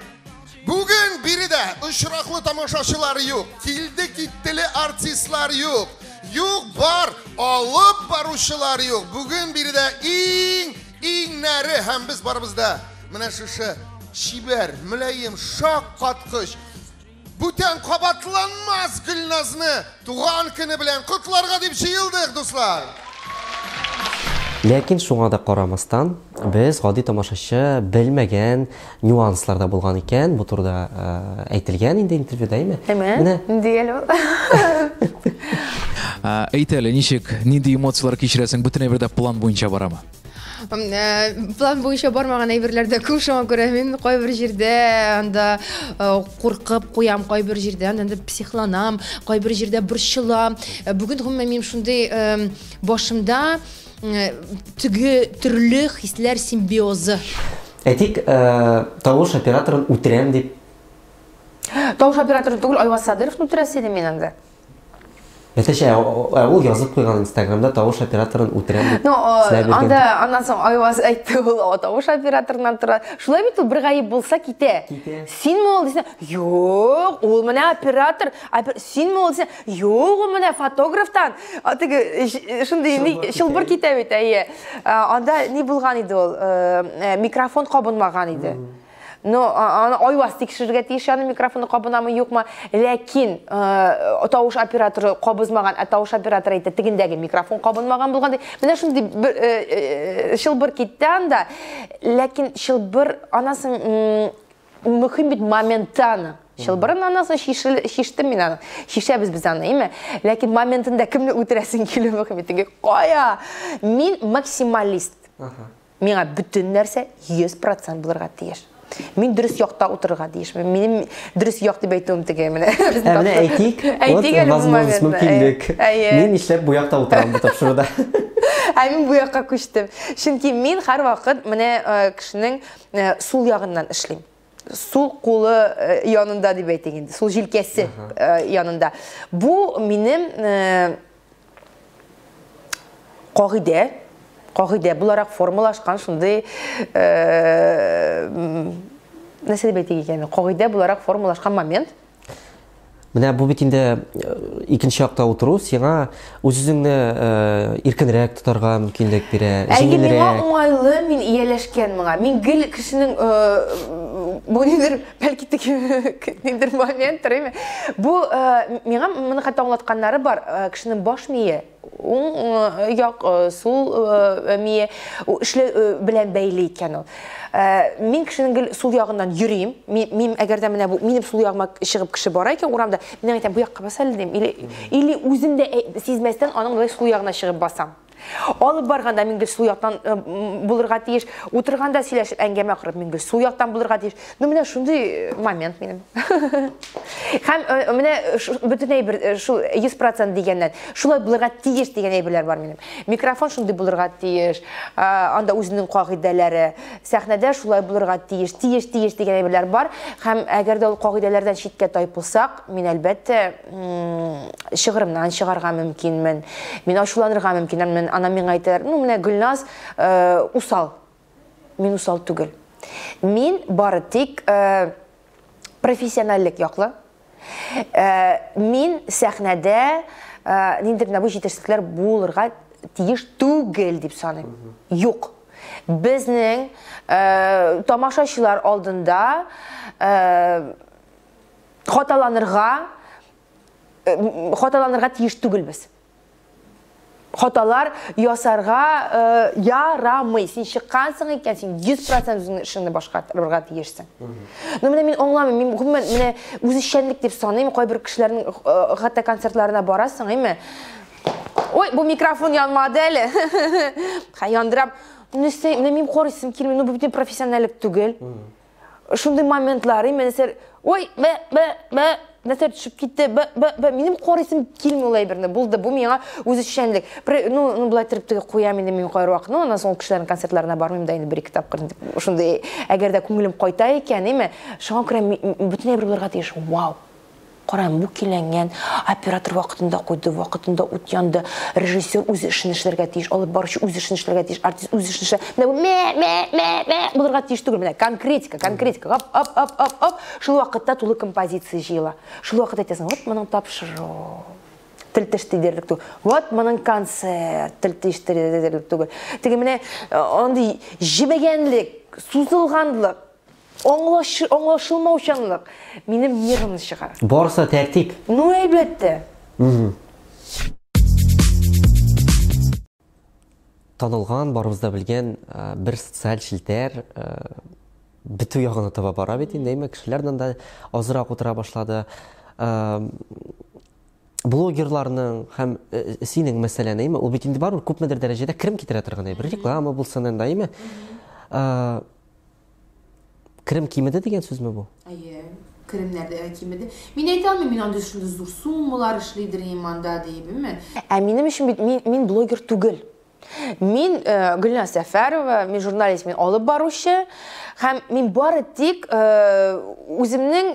Бүген биредә очраклы тамашачылар юк, килде-киттеле артистлар юк, юк бар алып баручылар юк. Бүген биредә иң иңнәре һәм без барыбыз да менә шушы Чибәр, мөлаем, шаккаткыч, бүтән кабатланмас Гөлназны туган көне белән котларга дип җыелдык, дуслар! Ләкин шуңа да карамастан, без гади тамашачы белмәгән нюанслар да булган икән. Бу турыда әйтелгән инде интервьюда, әйме? Әйме? Менә. Нинди әле ул? Әйт әле, ничек, нинди эмоцияләр кичерәсең? Бөтен әйбер дә план буенча барамы? План буенча бармаган әйберләр дә күп, шуңа күрә мин кайбер җирдә анда куркып куям, кайбер җирдә анда психланам, кайбер җирдә борчылам. Бүген гомумән минем шундый башымда теге төрле хисләр симбиозы. Әйтик, тавыш операторын үтерәм дип. Тавыш операторы түгел, Айваз Садыровны үтерәсе идем мин анда. Әтәч, ә ул язып куйган Инстаграмда тавыш операторын үтерәм дип. Ну, анда аннан соң Айваз әйтте, ул тавыш операторыннан тора. Шулай бит ул бер гаеп булса китә. Синме ул дисәң, юк, ул менә оператор, синме ул дисәң, юк, ул менә фотографтан. Теге шундый чылбыр китә бит, әйе. Анда ни булган иде ул? Микрофон кабынмаган иде. Но аны Айваз тикшерергә тиеш, аны микрофоны кабынамы, юкмы. Ләкин тавыш операторы кабызмаган, ә тавыш операторы әйтә, тегендәге микрофон кабынмаган булган ди. Менә шундый бер чылбыр китте анда. Ләкин чылбыр анасын мөһим бит моменты аны. Чылбырын анасын шиштем мин аны. Шишәбез без аны, әйме? Ләкин моментында кемне үтерәсең килү мөһим бит. Теге кая? Мин максималист. Миңа бөтен нәрсә 100% булырга тиеш. Мин дөрес якта утырырга тиешмен. Минем дөрес як дип әйтүем теге менә. Ә менә әйтик, вот возможность, мөмкинлек. Мин нишләп бу якта утырам бу тапшыруда? Ә мин бу якка күчтем. Чөнки мин һәрвакыт менә кешенең сул ягыннан эшлим. Сул кулы янында дип әйтик инде, сул җилкәсе янында. Бу минем кагыйдә, кагыйдә буларак формалашкан шундый нәрсә дип әйтик икән, кагыйдә буларак формалашкан момент. Менә бу бит инде икенче якта утыру сиңа үз-үзеңне иркенрәк тотарга мөмкинлек бирә, җиңелрәк. Әйе, миңа уңайлы, мин ияләшкән моңа. Мин гел кешенең бу нидер, бәлки теге нидер моменттыр, әйме? Бу миңа моны хәтта аңлатканнары бар, кешенең баш мие, уң як, сул мие эшләү белән бәйле икән ул. Мин кешенең гел сул ягыннан йөрим. Мин әгәр дә менә бу минем сул ягыма чыгып кеше бара икән урамда, мин әйтәм, бу якка бас әле дим. Или үзем дә сизмәстән аның болай сул ягына чыгып басам. Алып барганда мин гел сул яктан булырга тиеш, утырганда сөйләшеп әңгәмә корып мин гел сул яктан булырга тиеш. Ну менә шундый момент минем. Һәм менә бөтен әйбер шул 100% дигәннән, шулай булырга тиеш дигән әйберләр бар минем. Микрофон шундый булырга тиеш, анда үзенең кагыйдәләре, сәхнәдә шулай булырга тиеш, тиеш, тиеш дигән әйберләр бар. Һәм әгәр дә ул кагыйдәләрдән читкә тайпылсак, мин әлбәттә чыгырымнан чыгарга мөмкинмен, мин ачуланырга мөмкинмен. Ана миңа әйтәләр, ну менә Гөлназ усал. Мин усал түгел. Мин бары тик профессиональлек яклы. Мин сәхнәдә ниндидер менә бу җитешсезлекләр булырга тиеш түгел дип саныйм. Юк. Безнең тамашачылар алдында хаталанырга тиеш түгелбез. Хаталар ясарга ярамый. Син чыккансың икән, син 100% үзеңнең эшеңне башкарырга тиешсең. Но менә мин аңламыйм, мин гомумән менә үзешчәнлек дип саныйм, кайбер кешеләрнең хәтта концертларына барасың, әйме? Ой, бу микрофон янмады әле. Ха, яндырам. Нәрсә, менә мин карыйсым килми, ну бу бит профессиональлек түгел. Шундый моментлар, әйме, нәрсә, ой, бә, бә, бә, нәрсә төшеп китте, бә, бә, бә, минем карыйсым килми ул әйберне, булды, бу миңа үзешчәнлек. Ну, ну, болай торып теге куям инде мин кайвакыт, ну, аннан соң ул кешеләрнең концертларына бармыйм да инде бер-ике тапкыр. Шундый, әгәр дә күңелем кайта икән, әйме, шуңа күрә бөтен әйбер булырга тиеш. Вау! Карам, бу көйләнгән, оператор вакытында куйды, вакытында ут янды, режиссер үз эшен эшләргә тиеш, алып баручы үз эшен эшләргә тиеш, артист үз эшен эшләргә. Менә бу мә, мә, мә, мә булырга тиеш түгел. Менә конкретика, конкретика, оп, оп, оп, оп, оп. Шул вакытта тулы композиция җыела. Шул вакытта әйтәсең, вот моның тапшыру, тел теш тидерлек түгел. Вот моның концерт, тел теш тидерлек түгел. Теге менә андый җебегәнлек, сузылганлык. Аңлашылмаучанлык минем нервымны чыгара. Барысы тәртип. Ну, әлбәттә. Танылган, барыбыз да белгән бер социаль челтәр бетү ягына таба бара бит инде, әйме, кешеләр анда азрак утыра башлады. Блогерларның һәм синең мәсәлән, әйме, ул бит инде барыбер күпмедер дәрәҗәдә керем китерә торган әйбер, реклама булсын инде, әйме. Керем кимеде дигән сүзме бу? Әйе, керемнәр дә кимеде. Мин әйтә алмыйм, мин андый шундый зур суммалар эшлидер инде анда дип, әйме. Ә минем өчен бит мин блогер түгел. Мин Гөлназ Сәфәрова, мин журналист, мин алып баручы һәм мин бары тик үземнең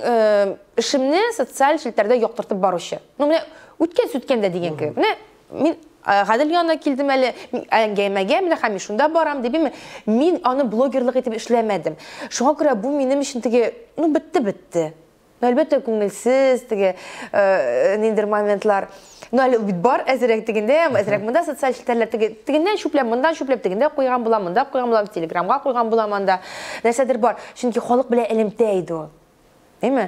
эшемне социаль челтәрдә яктыртып баручы. Ну, менә үткән сүткән дә дигән кебек. Менә мин Гадел янына килдем әле, әңгәмәгә, менә һәм мин шунда барам дип, мин аны блогерлык итеп эшләмәдем. Шуңа күрә бу минем өчен теге, ну, бетте, бетте. Ну, әлбәттә, күңелсез, теге, ниндер моментлар. Ну, әле бит бар әзерәк тегендә, әзерәк монда социаль челтәрләр теге, тегеннән чүпләп, моннан чүпләп, тегендә куйган булам, монда куйган булам, телеграмга куйган булам анда. Нәрсәдер бар. Чөнки халык белән элемтә иде ул. Әйме?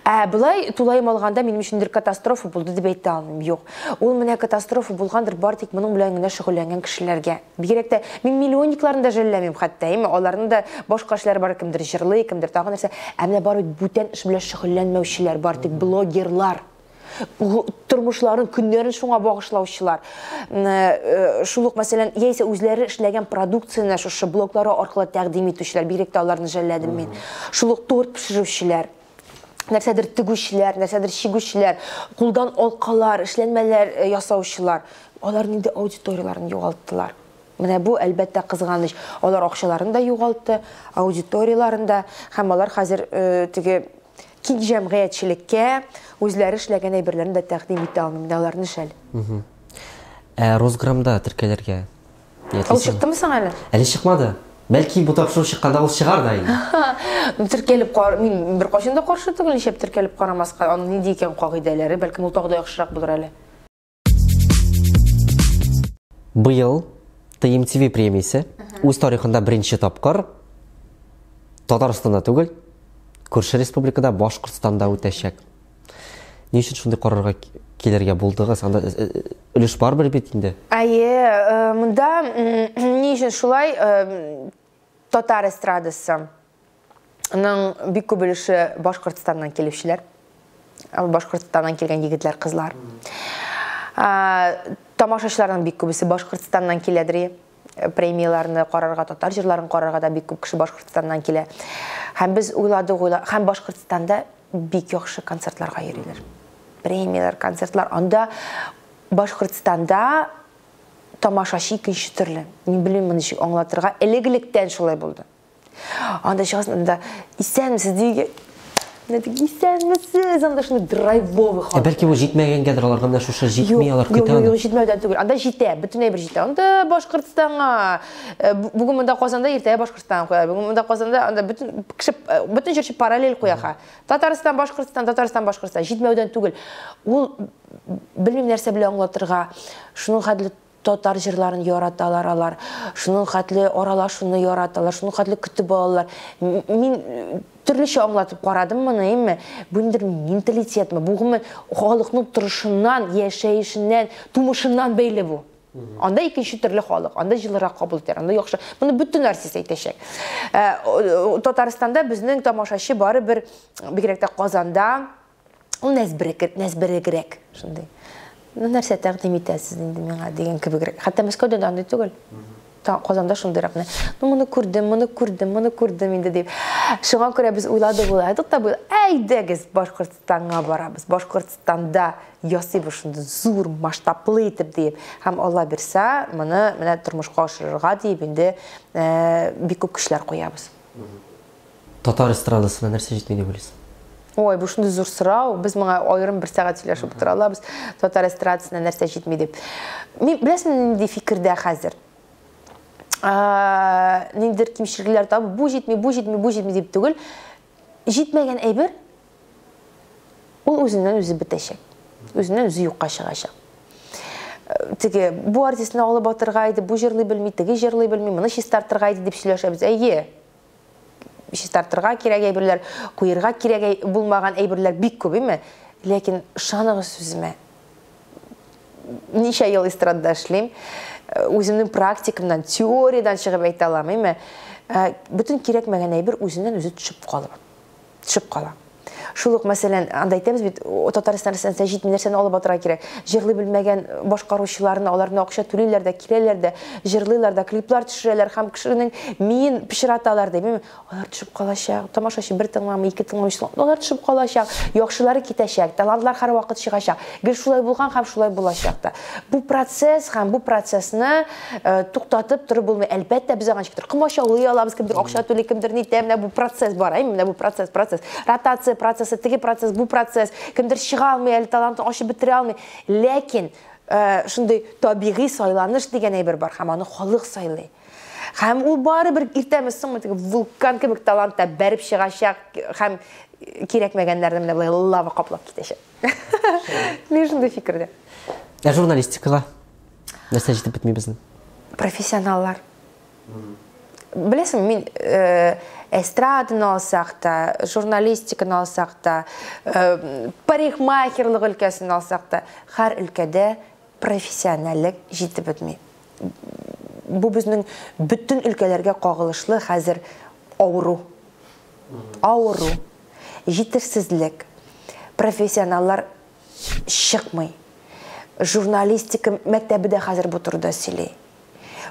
Ә болай тулаем алганда минем өчендер катастрофа булды дип әйтә алмыйм. Юк. Ул менә катастрофа булгандыр бар тик моның белән генә шөгыльләнгән кешеләргә. Бигрәк тә мин миллионникларны да жәлләмим хәтта, әйме? Аларның да башка эшләре бар, кемдер җырлый, кемдер тагы нәрсә. Ә менә бар бит бүтән эш белән шөгыльләнмәүчеләр, бар тик блогерлар. Тормышларын, көннәрен шуңа багышлаучылар. Шул ук, мәсәлән, яисә үзләре эшләгән продукцияне шушы блоглары аркылы тәкъдим итүчеләр, бигрәк тә аларны жәлләдем мин. Шул ук торт пешерүчеләр, нәрсәдер тегүчеләр, нәрсәдер чигүчеләр, кулдан алкалар, эшләнмәләр ясаучылар. Алар нинди аудиторияләрен югалттылар. Менә бу, әлбәттә, кызганыч. Алар акчаларын да югалтты, аудиторияләрен дә, һәм алар хәзер теге киң җәмгыятьчелеккә үзләре эшләгән әйберләрен дә тәкъдим итә алмый. Менә аларны шәл. Ә Росграмда теркәлергә Ул чыктымы соң әле? Әле чыкмады. Бәлки бу тапшыру чыкканда ул чыгар да инде. Ну, теркәлеп кар, мин беркайчан да каршы түгел, нишләп теркәлеп карамаска? Аның нинди икән кагыйдәләре, бәлкем ул тагы да яхшырак булыр әле. Быел TMTV премиясе үз тарихында беренче тапкыр Татарстанда түгел, күрше республикада Башкортстанда үтәчәк. Ни өчен шундый карарга килергә булдыгыз? Анда өлеш барбер бит инде. Әйе, монда ни өчен шулай татар эстрадасы ның бик күп өлеше Башкортстаннан килүчеләр. Башкортстаннан килгән егетләр, кызлар. Тамашачыларның бик күбесе Башкортстаннан киләдер. Премияләрне карарга, татар җырларын карарга да бик күп кеше Башкортстаннан килә. Һәм без уйладык, һәм Башкортстанда бик яхшы концертларга йөриләр. Премияләр, концертлар. Анда Башкортстанда тамашачы икенче төрле. Мин белмим моны ничек аңлатырга. Элек-электән шулай булды. Анда чыгасың, анда исәнмесез дигән. Исәнмесез, анда шундый драйвовый халык. Ә бәлки бу җитмәгәнгәдер, аларга менә шушы җитми, алар көтә аны. Юк, юк, җитмәүдән түгел. Анда җитә, бөтен әйбер җитә. Анда Башкортстанга, бүген монда Казанда, иртәгә Башкортстанга куя. Бүген монда Казанда, анда бөтен кеше, бөтен җырчы параллель куя. Татарстан, Башкортстан, Татарстан, Башкортстан. Җитмәүдән түгел. Ул белмим нәрсә белән аңлатырга. Шуның хәтле татар җырларын яраталар алар, шуның хәтле аралашуны яраталар, шуның хәтле көтеп алалар. Мин төрлечә аңлатып карадым моны, әйме? Бу ниндидер менталитетмы? Бу гомумән халыкның торышыннан, яшәешеннән, тумышыннан бәйле бу. Анда икенче төрле халык, анда җылырак кабул итәр, анда яхшы. Моны бөтен артист әйтәчәк. Татарстанда безнең тамашачы барыбер, бигрәк тә Казанда, ул нәзберегрәк шундый. Ну, нәрсә тәкъдим итәсез инде миңа дигән кебегрәк. Хәтта Мәскәүдә дә андый түгел. Казанда шундыйрак. Ну, моны күрдем, моны күрдем, моны күрдем инде дип. Шуңа күрә без уйладык, уйладык та, әйдәгез Башкортстанга барабыз. Башкортстанда ясыйбыз шундый зур масштаблы итеп диеп. Һәм Алла бирсә, моны менә тормышка ашырырга диеп инде бик күп көчләр куябыз. Татар эстрадасына нәрсә җитми дип уйлыйсың? Ой, бу шундый зур сорау. Без моңа аерым бер сәгать сөйләшеп утыра алабыз. Татар эстрадасына нәрсә җитми дип. Мин беләсеңме нинди фикердә хәзер? Ниндидер кимчелекләр табып, бу җитми, бу җитми, бу җитми дип түгел. Җитмәгән әйбер ул үзеннән үзе бетәчәк. Үзеннән үзе юкка чыгачак. Теге бу артистны алып атырга иде, бу җырлый белми, теге җырлый белми, моны чистартырга иде дип сөйләшәбез. Әйе. чистартырга кирәк әйберләр, куерга кирәк булмаган әйберләр бик күп, әйме? Ләкин ышаныгыз сүземә. Ничә ел эстрадада эшлим, үземнең практикамнан, теориядән чыгып әйтә алам, әйме? Бөтен кирәкмәгән әйбер үзеннән үзе төшеп калып, төшеп кала. Шул ук, мәсәлән, анда әйтәбез бит, Татарстан нәрсәне җитми, нәрсәне алып атырга кирәк. Җырлый белмәгән башкаручыларны, аларны акча түлиләр дә, киләләр дә, җырлыйлар да, клиплар төшерәләр һәм кешенең миен пычраталар ди. Алар төшеп калачак. Тамашачы бер тыңламый, ике тыңламый, алар төшеп калачак. Яхшылары китәчәк, талантлар һәрвакыт чыгачак. Гел шулай булган һәм шулай булачак та. Бу процесс һәм бу процессны туктатып торып булмый. Әлбәттә, без аңа ничектер комачаулый алабыз, кемдер акча түли, кемдер нитә. Менә бу процесс бар, әйме? Менә бу процесс, процесс. Ротация процессы, теге процесс, бу процесс. Кемдер чыга алмый, әле талантын ачып бетерә алмый. Ләкин шундый табигый сайланыш дигән әйбер бар һәм аны халык сайлый. Һәм ул барыбер иртәме соңмы теге вулкан кебек талантта бәреп чыгачак һәм кирәкмәгәннәрне менә болай лава каплап китәчәк. Мин шундый фикердә. Ә журналистикага нәрсә җитеп бетми безнең? Профессионаллар. Беләсең, мин эстраданы алсак та, журналистиканы алсак та, парикмахерлык өлкәсен алсак та, һәр өлкәдә профессиональлек җитеп бетми. Бу безнең бөтен өлкәләргә кагылышлы хәзер авыру. Авыру, җитешсезлек, профессионаллар чыкмый. Журналистика мәктәбе дә хәзер бу турыда сөйли.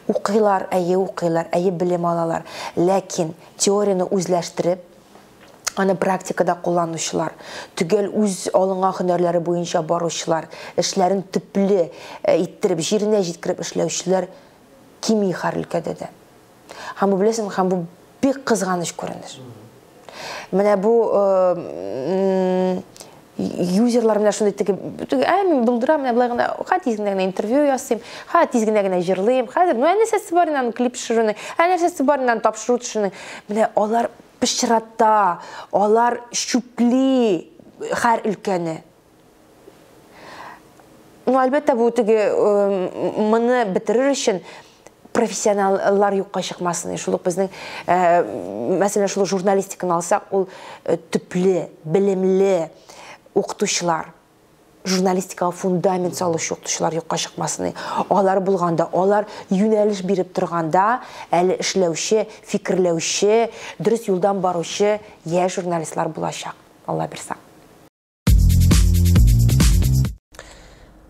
Укыйлар, әйе, укыйлар, әйе, белем алалар. Ләкин теорияне үзләштереп, аны практикада кулланучылар, төгәл үз алынган һөнәрләре буенча баручылар, эшләрен төпле иттереп, җиренә җиткереп эшләүчеләр кими һәр өлкәдә дә. Һәм бу, беләсеңме, һәм бу бик кызганыч күренеш. Менә бу юзерлар менә шундый теге, ә мин булдырам, менә болай гына, ха тиз генә генә интервью ясыйм, ха тиз генә генә җырлыйм, хәзер, ну ә нәрсәсе бар инде аның клип төшерүнең, ә нәрсәсе бар инде аның тапшыру төшерүнең. Менә алар пычрата, алар чүпли һәр өлкәне. Ну, әлбәттә, бу теге моны бетерер өчен профессионаллар юкка чыкмасын. Шул ук безнең, мәсәлән, шул журналистиканы алсак, ул төпле, белемле укытучылар, журналистикага фундамент салучы укытучылар юкка чыкмасын. Алар булганда, алар юнәлеш биреп торганда, әле эшләүче, фикерләүче, дөрес юлдан баручы яшь журналистлар булачак. Алла бирсә.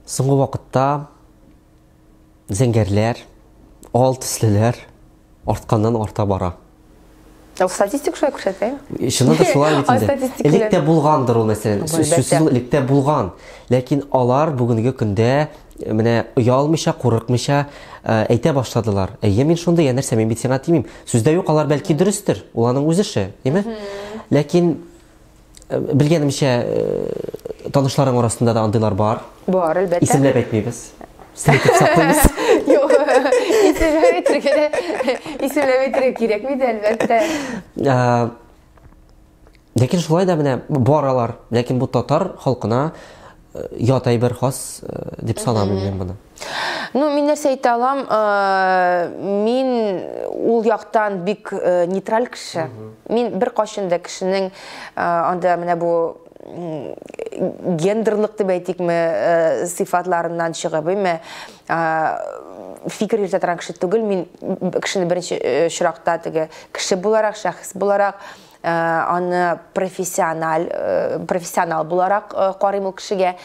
Соңгы вакытта зәңгәрләр, ал төслеләр артканнан арта бара. Ул статистика шулай күрсәтә. Чыннан да шулай бит инде. Элек тә булгандыр ул, мәсәлән, сүзсез ул элек тә булган. Ләкин алар бүгенге көндә менә оялмыйча, курыкмыйча әйтә башладылар. Әйе, мин шундый, я нәрсә, мин бит сиңа тимим. Сүздә юк, алар бәлки дөрестер. Ул аның үз эше, димме? Ләкин белгәнемчә, танышларың арасында да андыйлар бар. Бар, әлбәттә. Исемләп әйтмибез. Сер итеп саклыйбыз. Юк, исемләп әйтергә дә, исемләп әйтергә кирәкми дә, әлбәттә. Ләкин шулай да менә бар алар. Ләкин бу татар халкына ят әйбер хас дип санамыйм мин моны. Ну, мин нәрсә әйтә алам, мин ул яктан бик нейтраль кеше. Мин бер кашын да кешенең анда менә бу гендерлык дип әйтикме, сыйфатларыннан чыгып, әйме, фикер йөртә торган кеше түгел. Мин кешене беренче очракта теге кеше буларак, шәхес буларак, аны профессионал буларак карыйм ул кешегә.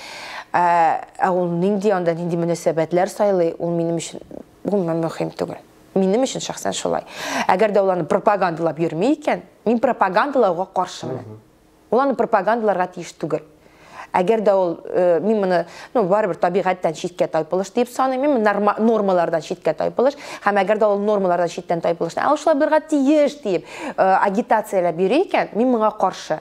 Ә ул нинди анда нинди мөнәсәбәтләр сайлый, ул минем өчен гомумән мөһим түгел. Минем өчен шәхсән шулай. Әгәр дә ул аны пропагандалап йөрми икән, мин пропагандалауга каршымын. Ул аны пропагандаларга тиеш түгел. Әгәр дә ул, мин моны, ну, барыбер табигатьтән читкә тайпылыш дип саныйм, мин нормалардан читкә тайпылыш, һәм әгәр дә ул нормалардан читтән тайпылыш, ә ул шулай булырга тиеш дип агитацияләп йөри икән, мин моңа каршы.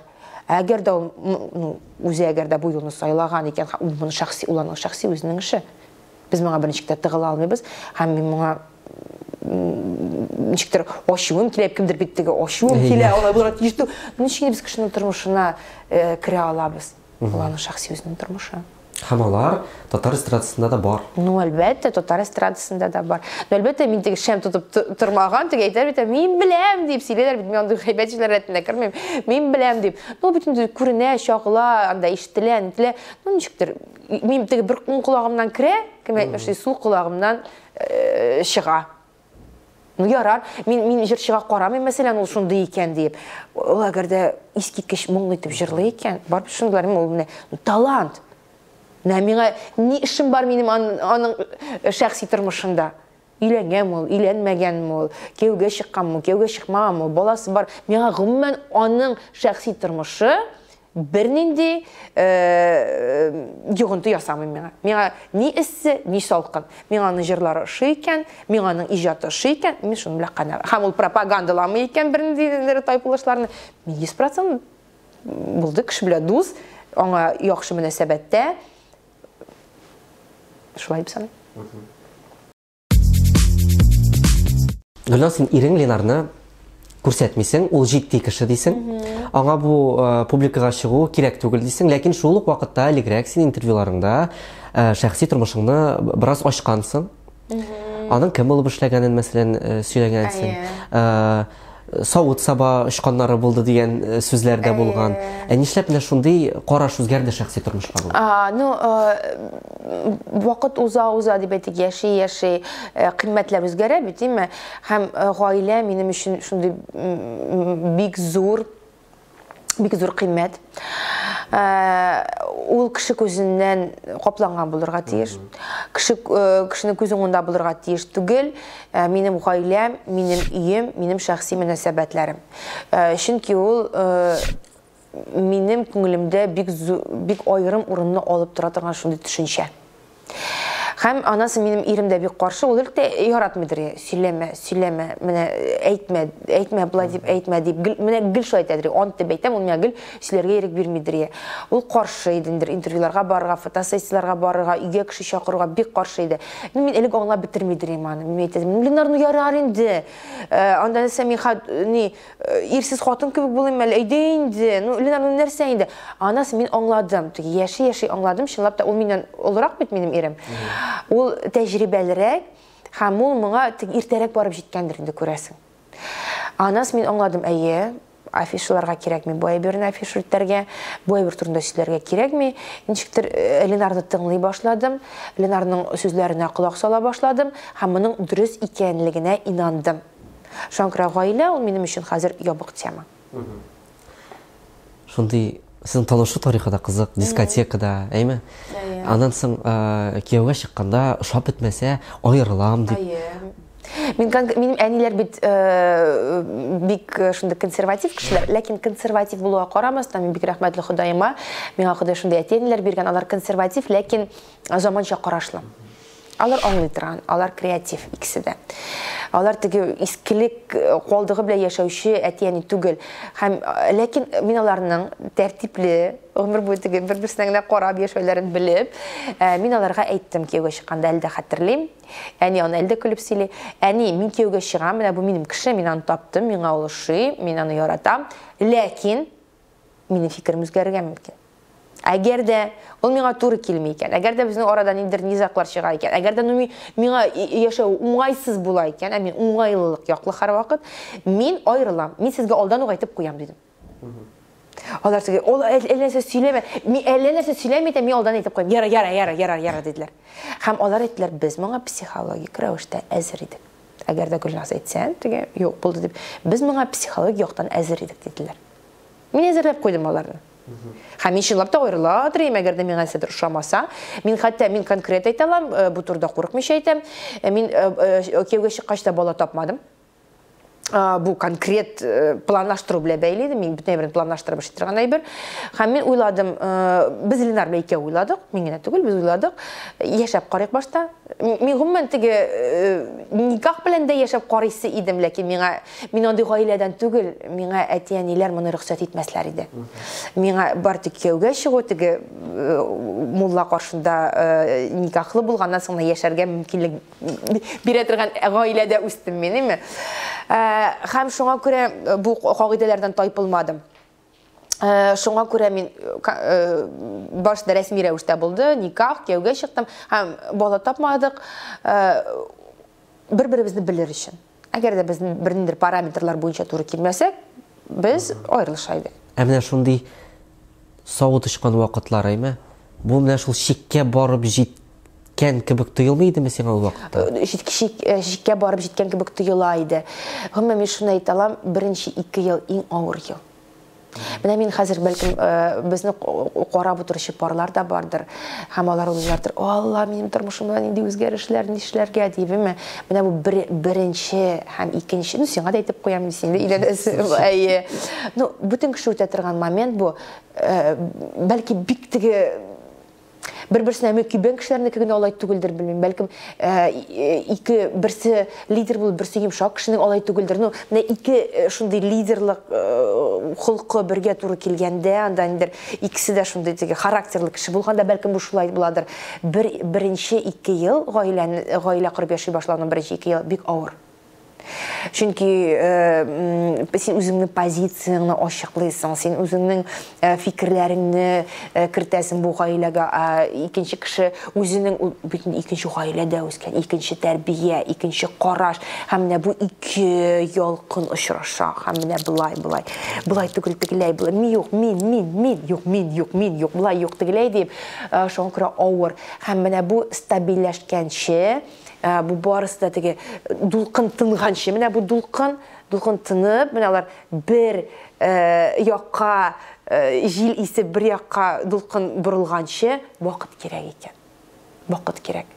Әгәр дә ул, ну, үзе әгәр дә бу юлны сайлаган икән, ул моны шәхси, ул аның шәхси үзенең эше. Без моңа берничек тә тыгыла алмыйбыз, һәм мин моңа ничектер ачуым килә, кемдер бит теге ачуым килә, алай булырга тиеш түгел. Ничек инде без кешенең тормышына керә алабыз? Ул аның шәхси үзенең тормышы. Һәм алар татар эстрадасында да бар. Ну, әлбәттә, татар эстрадасында да бар. Ну, әлбәттә, мин теге шәм тотып тормаган, теге әйтәләр бит, мин беләм дип сөйлиләр бит, мин андый гайбәтчеләр рәтенә кермим. Мин беләм дип. Ну, бит инде күренә, чагыла, анда ишетелә, нителә. Ну, ничектер, мин теге бер уң колагымнан керә, кем әйтмешли, сул колагымнан чыга. Ну, ярар, мин җырчыга карамыйм, мәсәлән, ул шундый икән диеп. Ул әгәр дә искиткеч моңлы итеп җырлый икән, бар бит шундыйлар, ул менә талант. Менә миңа ни эшем бар минем аның шәхси тормышында? Өйләнгәнме ул, өйләнмәгәнме ул, кияүгә чыкканмы ул, кияүгә чыкмаганмы ул, баласы бар. Миңа гомумән аның шәхси тормышы бернинди йогынты ясамый миңа. Миңа ни эссе, ни салкын. Миңа аның җырлары ошый икән, миңа аның иҗаты ошый икән, мин шуның белән канәгать. Һәм ул пропагандаламый икән бернинди тайпылышларны. Мин 100% булды, кеше белән дус, аңа яхшы мөнәсәбәттә. Шулай дип саныйм. Гөлназ, син ирең Ленарны күрсәтмисең, ул җитди кеше дисең. Аңа бу публикага чыгу кирәк түгел дисең, ләкин шул ук вакытта элегрәк син интервьюларыңда шәхси тормышыңны бераз ачкансың. Аның кем булып эшләгәнен, мәсәлән, сөйләгәнсең. Савыт-саба очканнары булды дигән сүзләр дә булган. Ә нишләп менә шундый караш үзгәрде шәхси тормышка бу? Ну, вакыт уза-уза дип әйтик, яши-яши кыйммәтләр үзгәрә бит, димме? Һәм гаилә минем өчен шундый бик зур, бик зур кыйммәт. Ул кеше күзеннән капланган булырга тиеш. Кеше кешенең күз уңында булырга тиеш түгел. Минем гаиләм, минем өем, минем шәхси мөнәсәбәтләрем. Чөнки ул минем күңелемдә бик бик аерым урынны алып тора торган шундый төшенчә. Һәм анасы минем ирем дә бик каршы, ул элек тә яратмыйдыр, сөйләмә, сөйләмә, менә әйтмә, әйтмә, болай дип әйтмә дип, гел, менә гел шулай әйтәдер, ант дип әйтәм, ул миңа гел сөйләргә ирек бирмидер. Ул каршы иде инде интервьюларга барырга, фотосессияләргә барырга, өйгә кеше чакыруга бик каршы иде. Ну, мин элек аңлап бетермидер идем аны. Мин әйтәдем, ну, Ленар, ну ярар инде. Анда нәрсә мин ни, ирсез хатын кебек булыйм әле, әйдә инде. Ну, Ленар, ну нәрсә инде? Анасы мин аңладым. Теге яши-яши аңладым, чынлап та ул миннән олырак бит минем ирем. Ул тәҗрибәлерәк һәм ул моңа теге иртәрәк барып җиткәндер инде, күрәсең. Анасы мин аңладым, әйе, афишаларга кирәкми, бу әйберне афиша итәргә, бу әйбер турында сөйләргә кирәкми. Ничектер Ленарны тыңлый башладым, Ленарның сүзләренә колак сала башладым һәм моның дөрес икәнлегенә инандым. Шуңа күрә гаилә ул минем өчен хәзер ябык тема. Шундый сезнең танышу тарихы да кызык, дискотекада, әйме? Аннан соң кияүгә чыкканда ошап бетмәсә, аерылам дип. Мин минем әниләр бит бик шундый консерватив кешеләр, ләкин консерватив булуга карамастан, мин бик рәхмәтле Ходаема, миңа Ходай шундый әти-әниләр биргән, алар консерватив, ләкин заманча карашлы. Алар аңлый торган, алар креатив икесе дә. Алар теге искелек калдыгы белән яшәүче әти-әни түгел. Һәм ләкин мин аларның тәртипле, гомер буе теге бер-берсенә генә карап яшәүләрен белеп, мин аларга әйттем кияүгә чыкканда, әле дә хәтерлим. Әни аны әле дә көлеп сөйли. Әни, мин кияүгә чыгам, менә бу минем кеше, мин аны таптым, миңа ул ошый, мин аны яратам. Ләкин минем фикерем үзгәрергә мөмкин. Әгәр дә ул миңа туры килми икән, әгәр дә безнең арада ниндидер низаглар чыга икән, әгәр дә миңа яшәү уңайсыз була икән, ә мин уңайлылык яклы һәрвакыт, мин аерылам, мин сезгә алдан ук әйтеп куям, дидем. Алар теге, ул әллә нәрсә сөйләмә, мин әллә нәрсә сөйләми икән, мин алдан әйтеп куям, яра, яра, яра, яра, яра, диделәр. Һәм алар әйттеләр, без моңа психологик рәвештә әзер идек. Әгәр дә Гөлназ әйтсә, теге, юк булды дип, без моңа психологик яктан әзер идек, диделәр. Мин әзерләп куйдым аларны. Һәм мин чынлап та аерыла торыйм, әгәр дә миңа нәрсәдер ошамаса. Мин хәтта мин конкрет әйтә алам, бу турыда курыкмыйча әйтәм. Мин кияүгә чыккач та бала тапмадым. Бу конкрет планлаштыру белән бәйле иде. Мин бөтен әйберне планлаштырып эшли торган әйбер. Һәм мин уйладым, без Ленар белән икәү уйладык, мин генә түгел, без уйладык. Яшәп карыйк башта. Мин гомумән теге никах белән дә яшәп карыйсы идем, ләкин миңа, мин андый гаиләдән түгел, миңа әти-әниләр моны рөхсәт итмәсләр иде. Миңа бар тик кияүгә чыгу, теге мулла каршында никахлы булганнан соң гына яшәргә мөмкинлек бирә торган гаиләдә үстем мин, әйме? Һәм шуңа күрә бу кагыйдәләрдән тайпылмадым. Шуңа күрә мин башта рәсми рәвештә булды, никах, кияүгә чыктым һәм бала тапмадык. Бер-беребезне белер өчен. Әгәр дә без берниндер параметрлар буенча туры килмәсәк, без аерылыша идек. Ә менә шундый савыт очкан вакытлар, әйме? Бу менә шул чиккә барып җиткән кебек тоелмый идеме сиңа ул вакытта? Чиккә барып җиткән кебек тоела иде. Гомумән, мин шуны әйтә алам, беренче 2 ел иң авыр ел. Менә мин хәзер бәлкем безне карап утыручы парлар да бардыр, һәм алар уйлыйлардыр, Алла, минем тормышымда нинди үзгәрешләр, нишләргә дип, әйме? Менә бу беренче һәм икенче, ну сиңа да әйтеп куям, син дә өйләнәсең, әйе. Ну, бөтен кеше үтә торган момент бу. Бәлки бик теге бер-берсенә мөкиббән кешеләрнеке генә алай түгелдер, белмим. Бәлкем, ике, берсе лидер булып, берсе йомшак кешенең алай түгелдер. Ну, менә ике шундый лидерлык холкы бергә туры килгәндә, анда ниндидер икесе дә шундый теге характерлы кеше булганда, бәлкем бу шулай буладыр. Беренче 2 ел гаилә корып яши башлауның беренче 2 ел бик авыр. Чөнки син үзеңнең позицияңне ачыклыйсың, син үзеңнең фикерләреңне кертәсең бу гаиләгә. Икенче кеше үзенең, ул бит инде икенче гаиләдә үскән, икенче тәрбия, икенче караш. Һәм менә бу ике ялкын очраша. Һәм менә болай, болай. Болай түгел, тегеләй, болай. Мин юк, мин, мин, мин, юк, мин, юк, мин, юк, болай, юк, тегеләй дип, шуңа күрә авыр. Һәм менә бу стабильләшкәнче, бу барысы да теге дулкын тынганчы, менә бу дулкын, дулкын тынып, менә алар бер якка җил исеп, бер якка дулкын борылганчы вакыт кирәк икән. Вакыт кирәк.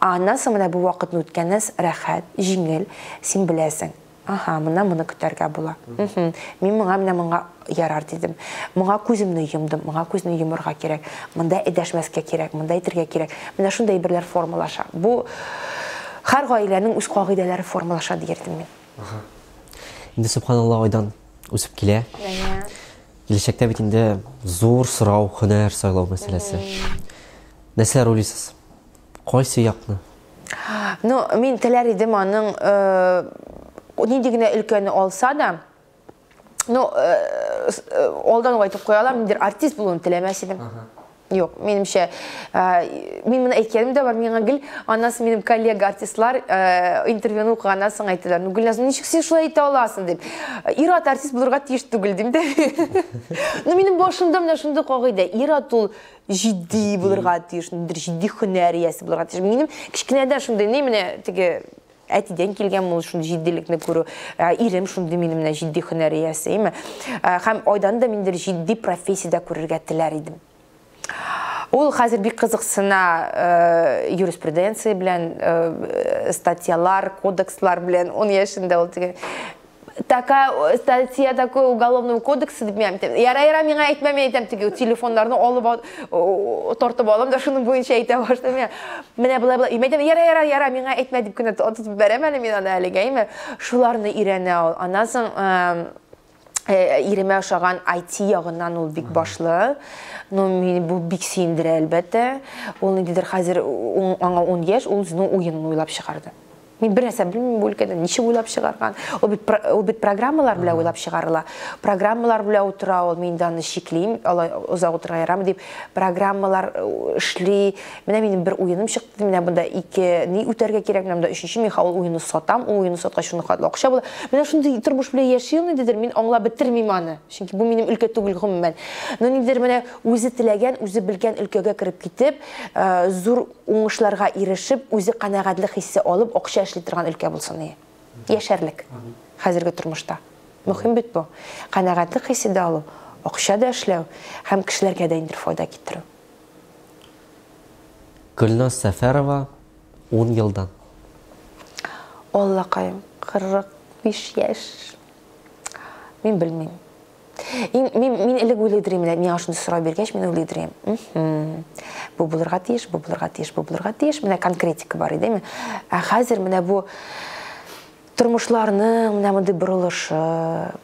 Аннан соң менә бу вакытны үткәннән соң рәхәт, җиңел, син беләсең. Аһа, моннан моны көтәргә була. Мин моңа менә моңа ярар дидем. Моңа күземне йомдым, моңа күзне йомырга кирәк. Монда эдәшмәскә кирәк, монда әйтергә кирәк. Менә шундый әйберләр формалаша. Бу һәр гаиләнең үз кагыйдәләре формалаша дияр идем мин. Инде субханаллаһ айдан үсеп килә. Киләчәктә бит инде зур сорау, һөнәр сайлау мәсьәләсе. Нәрсәләр уйлыйсыз? Кайсы якны? Ну, мин теләр идем аның нинди генә өлкәне алса да, ну, алдан ук әйтеп куя алам, ниндидер артист булуын теләмәс идем. Юк, минемчә, мин моны әйткәнем дә бар, миңа гел аннан соң минем коллега артистлар интервьюны укыганнан соң әйттеләр, ну, Гөлназ, ничек син шулай әйтә аласың дип. Ир-ат артист булырга тиеш түгел дим дә. Ну, минем башымда менә шундый кагыйдә, ир-ат ул җитди булырга тиеш, ниндидер җитди һөнәр иясе булырга тиеш. Минем кечкенәдән шундый, ни менә теге әтидән килгән ул шундый җитдилекне күрү. Ирем шундый минем менә җитди һөнәр иясе, әйме? Һәм Айдан да миндер җитди профессиядә күрергә теләр идем. Ул хәзер бик кызыксына юриспруденция белән, статьялар, кодекслар белән. 10 яшендә ул теге такая статья такой уголовного кодекса дип мин әйтәм. Яра, яра, миңа әйтмә, мин әйтәм, теге телефоннарны алып тартып алам да шуның буенча әйтә башлыйм. Менә болай болай. Мин әйтәм, яра, яра, яра, миңа әйтмә дип кенә тотып бәрәм әле мин аны әлегә, әйме? Шуларны өйрәнә ул. Аннан соң иремә ошаган ай ти ягыннан ул бик башлы. Ну, мине бу бик сөендерә, әлбәттә. Ул ниндидер хәзер аңа 10 яшь, ул үзенең уенын уйлап чыгарды. Мин бер нәрсә белмим бу өлкәдә, ничек уйлап чыгарган. Ул бит программалар белән уйлап чыгарыла. Программалар белән утыра ул, мин дә аны чиклим, алай озак утыра ярамы дип. Программалар эшли. Менә минем бер уеным чыкты, менә монда ике ни үтәргә кирәк, менә монда өченче, мин ул уенны сатам, ул уенны саткач шуны хәтле акча була. Менә шундый тормыш белән яши ул ниндидер, мин аңлап бетермим аны. Чөнки бу минем өлкә түгел гомумән. Но ниндидер менә үзе теләгән, үзе белгән өлкәгә кереп китеп, зур уңышларга ирешеп, үзе канәгатьлек хисе алып, акча эшли торган өлкә булсын ие. Яшәрлек хәзерге тормышта. Мөһим бит бу. Канәгатьлек хисе дә алу, акча да эшләү һәм кешеләргә дә инде файда китерү. Гөлназ Сәфәрова 10 елдан. Аллакаем, 45 яшь. Мин белмим. Мин элек уйлыйдыр идем, миңа шундый сорау биргәч, мин уйлыйдыр идем. Бу булырга тиеш, бу булырга тиеш, бу булырга тиеш. Менә конкретика бар иде, әйме? Ә хәзер менә бу тормышларның менә мондый борылышы,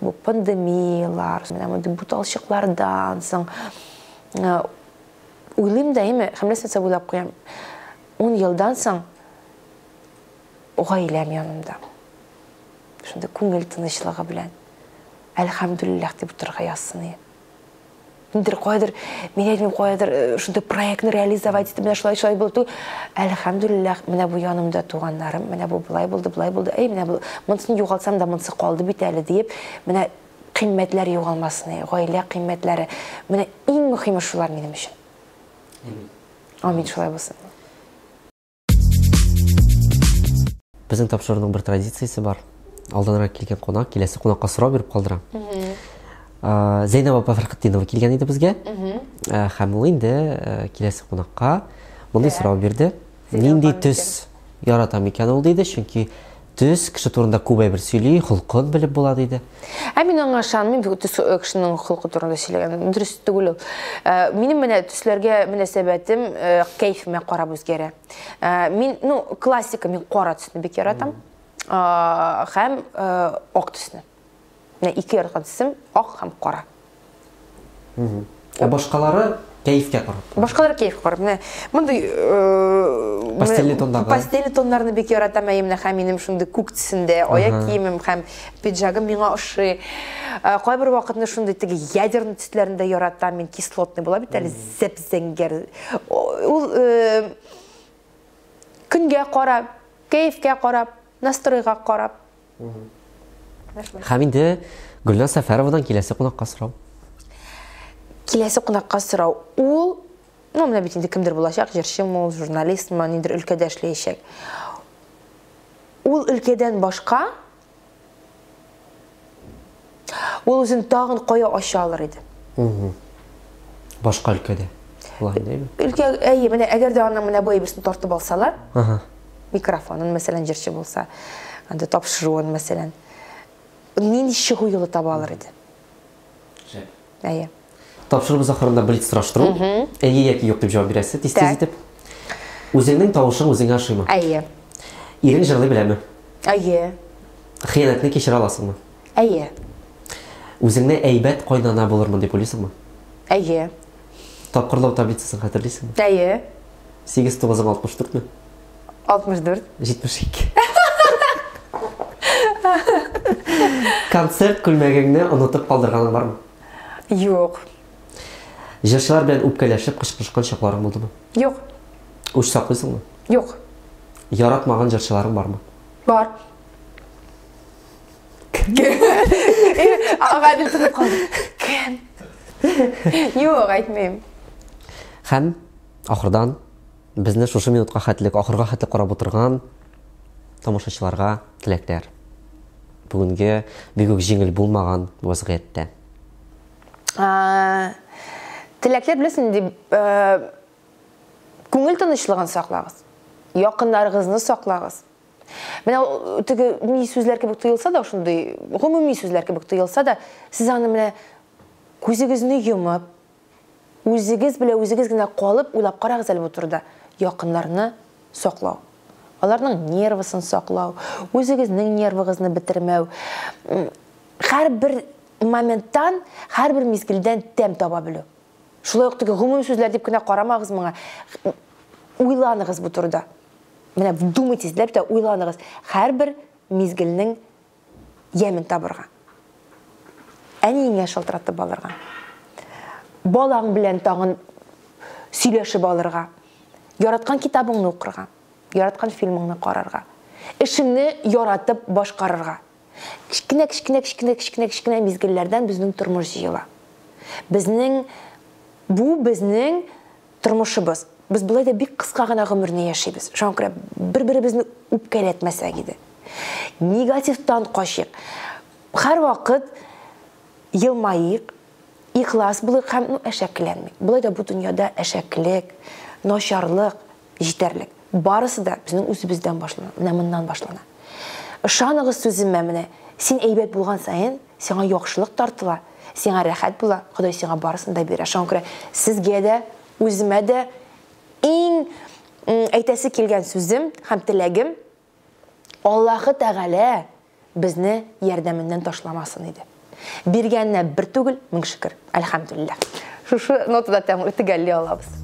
бу пандемиялар, менә мондый буталчыклардан соң уйлыйм да, әйме? Һәм нәрсә уйлап куям. 10 елдан соң гаиләм янымда. Шундый күңел тынычлыгы белән. Әлхәмдүлилләһ дип утырырга язсын иде. Ниндидер каядыр, мин әйтмим, каядыр э, шундый проектны реализовать итеп, менә шулай шулай булды. Әлхәмдүлилләһ, менә бу янымда туганнарым, менә бу болай булды, болай булды. Әй, менә бу монысын югалтсам да, монысы калды бит әле диеп, менә кыйммәтләр югалмасын, гаилә кыйммәтләре. Менә иң мөһиме шулар минем өчен. Амин. Амин, шулай булсын. Безнең тапшыруның бер традициясе бар. Алданрак килгән кунак киләсе кунакка сорау биреп калдыра. Зәйнәб апа Фәрхетдинова килгән иде безгә. Һәм ул инде киләсе кунакка мондый сорау бирде. Нинди төс яратам икән ул диде, чөнки төс кеше турында күп әйбер сөйли, холкын белеп була диде. Ә мин аңа ышанмыйм, төс кешенең холкы турында сөйләгән. Дөрес түгел ул. Минем менә төсләргә мөнәсәбәтем кәефемә карап үзгәрә. Э, мин, ну, классика, мин кара төсне бик яратам. Э, һәм э, ак төсне. Менә ике яраткан төсем ак һәм кара. Ә башкалары кәефкә карап. Башкалары кәефкә карап. Менә мондый пастельный тондагы. Пастельный тоннарны бик яратам. Әйе, менә һәм минем шундый күк төсендә аяк киемем һәм пиджагым миңа ошый. Кайбер вакытны шундый теге ядерный төсләрне дә яратам. Мин кислотный була бит әле, зәп-зәңгәр. Ул э, көнгә карап, кәефкә карап, настройга карап. Һәм инде Гөлназ Сәфәровадан киләсе кунакка сорау. Киләсе кунакка сорау. Ул, ну, менә бит инде кемдер булачак, җырчымы ул, журналистмы, ниндидер өлкәдә эшләячәк. Ул өлкәдән башка Ул үзен тагын кая ача алыр иде? Башка өлкәдә. Өлкә, әйе, менә әгәр дә аның менә бу әйберсен тартып алсалар, микрофонын, мәсәлән, җырчы булса, анда тапшыруын, мәсәлән, нинди чыгу юлы таба алыр иде? Шәп. Әйе. Тапшыруыбыз ахырында блиц сораштыру. Әйе яки юк дип җавап бирәсе, тиз-тиз итеп. Үзеңнең тавышың үзеңә ошыймы? Әйе. Ирең җырлый беләме? Әйе. Хыянәтне кичерә аласыңмы? Әйе. Үзеңне әйбәт кайнана булырмын дип уйлыйсыңмы? Әйе. Тапкырлау таблицасын хәтерлисеңме? Әйе. 8 тугызың 64 ме? 64. 72. Концерт күлмәгеңне онытып калдырганың бармы? Юк. Җырчылар белән үпкәләшеп кычкырышкан чакларың булдымы? Юк. Үч саклыйсыңмы? Юк. Яратмаган җырчыларың бармы? Бар. Гадел тынып калды. Кем? Юк, әйтмим. Һәм ахырдан безне шушы минутка хәтлек, ахырга хәтлек карап утырган тамашачыларга теләкләр. Бүгенге бик үк җиңел булмаган вазгыятьтә. Теләкләр беләсең инде, күңел тынычлыгын саклагыз. Якыннарыгызны саклагыз. Менә теге ни сүзләр кебек тоелса да, шундый гомуми сүзләр кебек тоелса да, сез аны менә күзегезне йомып, үзегез белән үзегез генә калып уйлап карагыз әле бу турыда. Якыннарны саклау. Аларның нервысын саклау, үзегезнең нервыгызны бетермәү. Һәрбер моменттан, һәрбер мизгелдән тәм таба белү. Шулай ук теге гомуми сүзләр дип кенә карамагыз моңа. Уйланыгыз бу турыда. Менә вдумайтесь, дип тә уйланыгыз. Һәрбер мизгелнең ямен табырга. Әниеңә шалтыратып алырга. Балаң белән тагын сөйләшеп алырга. Яраткан китабыңны укырга, яраткан фильмыңны карарга. Эшеңне яратып башкарырга. Кечкенә, кечкенә, кечкенә, кечкенә, кечкенә мизгелләрдән безнең тормыш җыела. Безнең бу безнең тормышыбыз. Без болай да бик кыска гына гомерне яшибез. Шуңа күрә бер-беребезне үпкәләтмәсәк иде. Негативтан качыйк. Һәрвакыт елмайыйк, ихлас булыйк һәм ну, әшәкеләнмик. Болай да бу дөньяда әшәкелек, начарлык җитәрлек. Барысы да безнең үзебездән башлана, менә моннан башлана. Ышаныгыз сүземә, менә син әйбәт булган саен, сиңа яхшылык тартыла, сиңа рәхәт була, Ходай сиңа барысын да бирә. Шуңа күрә сезгә дә, үземә дә иң әйтәсе килгән сүзем һәм теләгем, Аллаһы Тәгалә безне ярдәменнән ташламасын иде. Биргәненә бер түгел, мең шөкер. Әлхәмдүлилләһ. Шушы нотада төгәлли алабыз.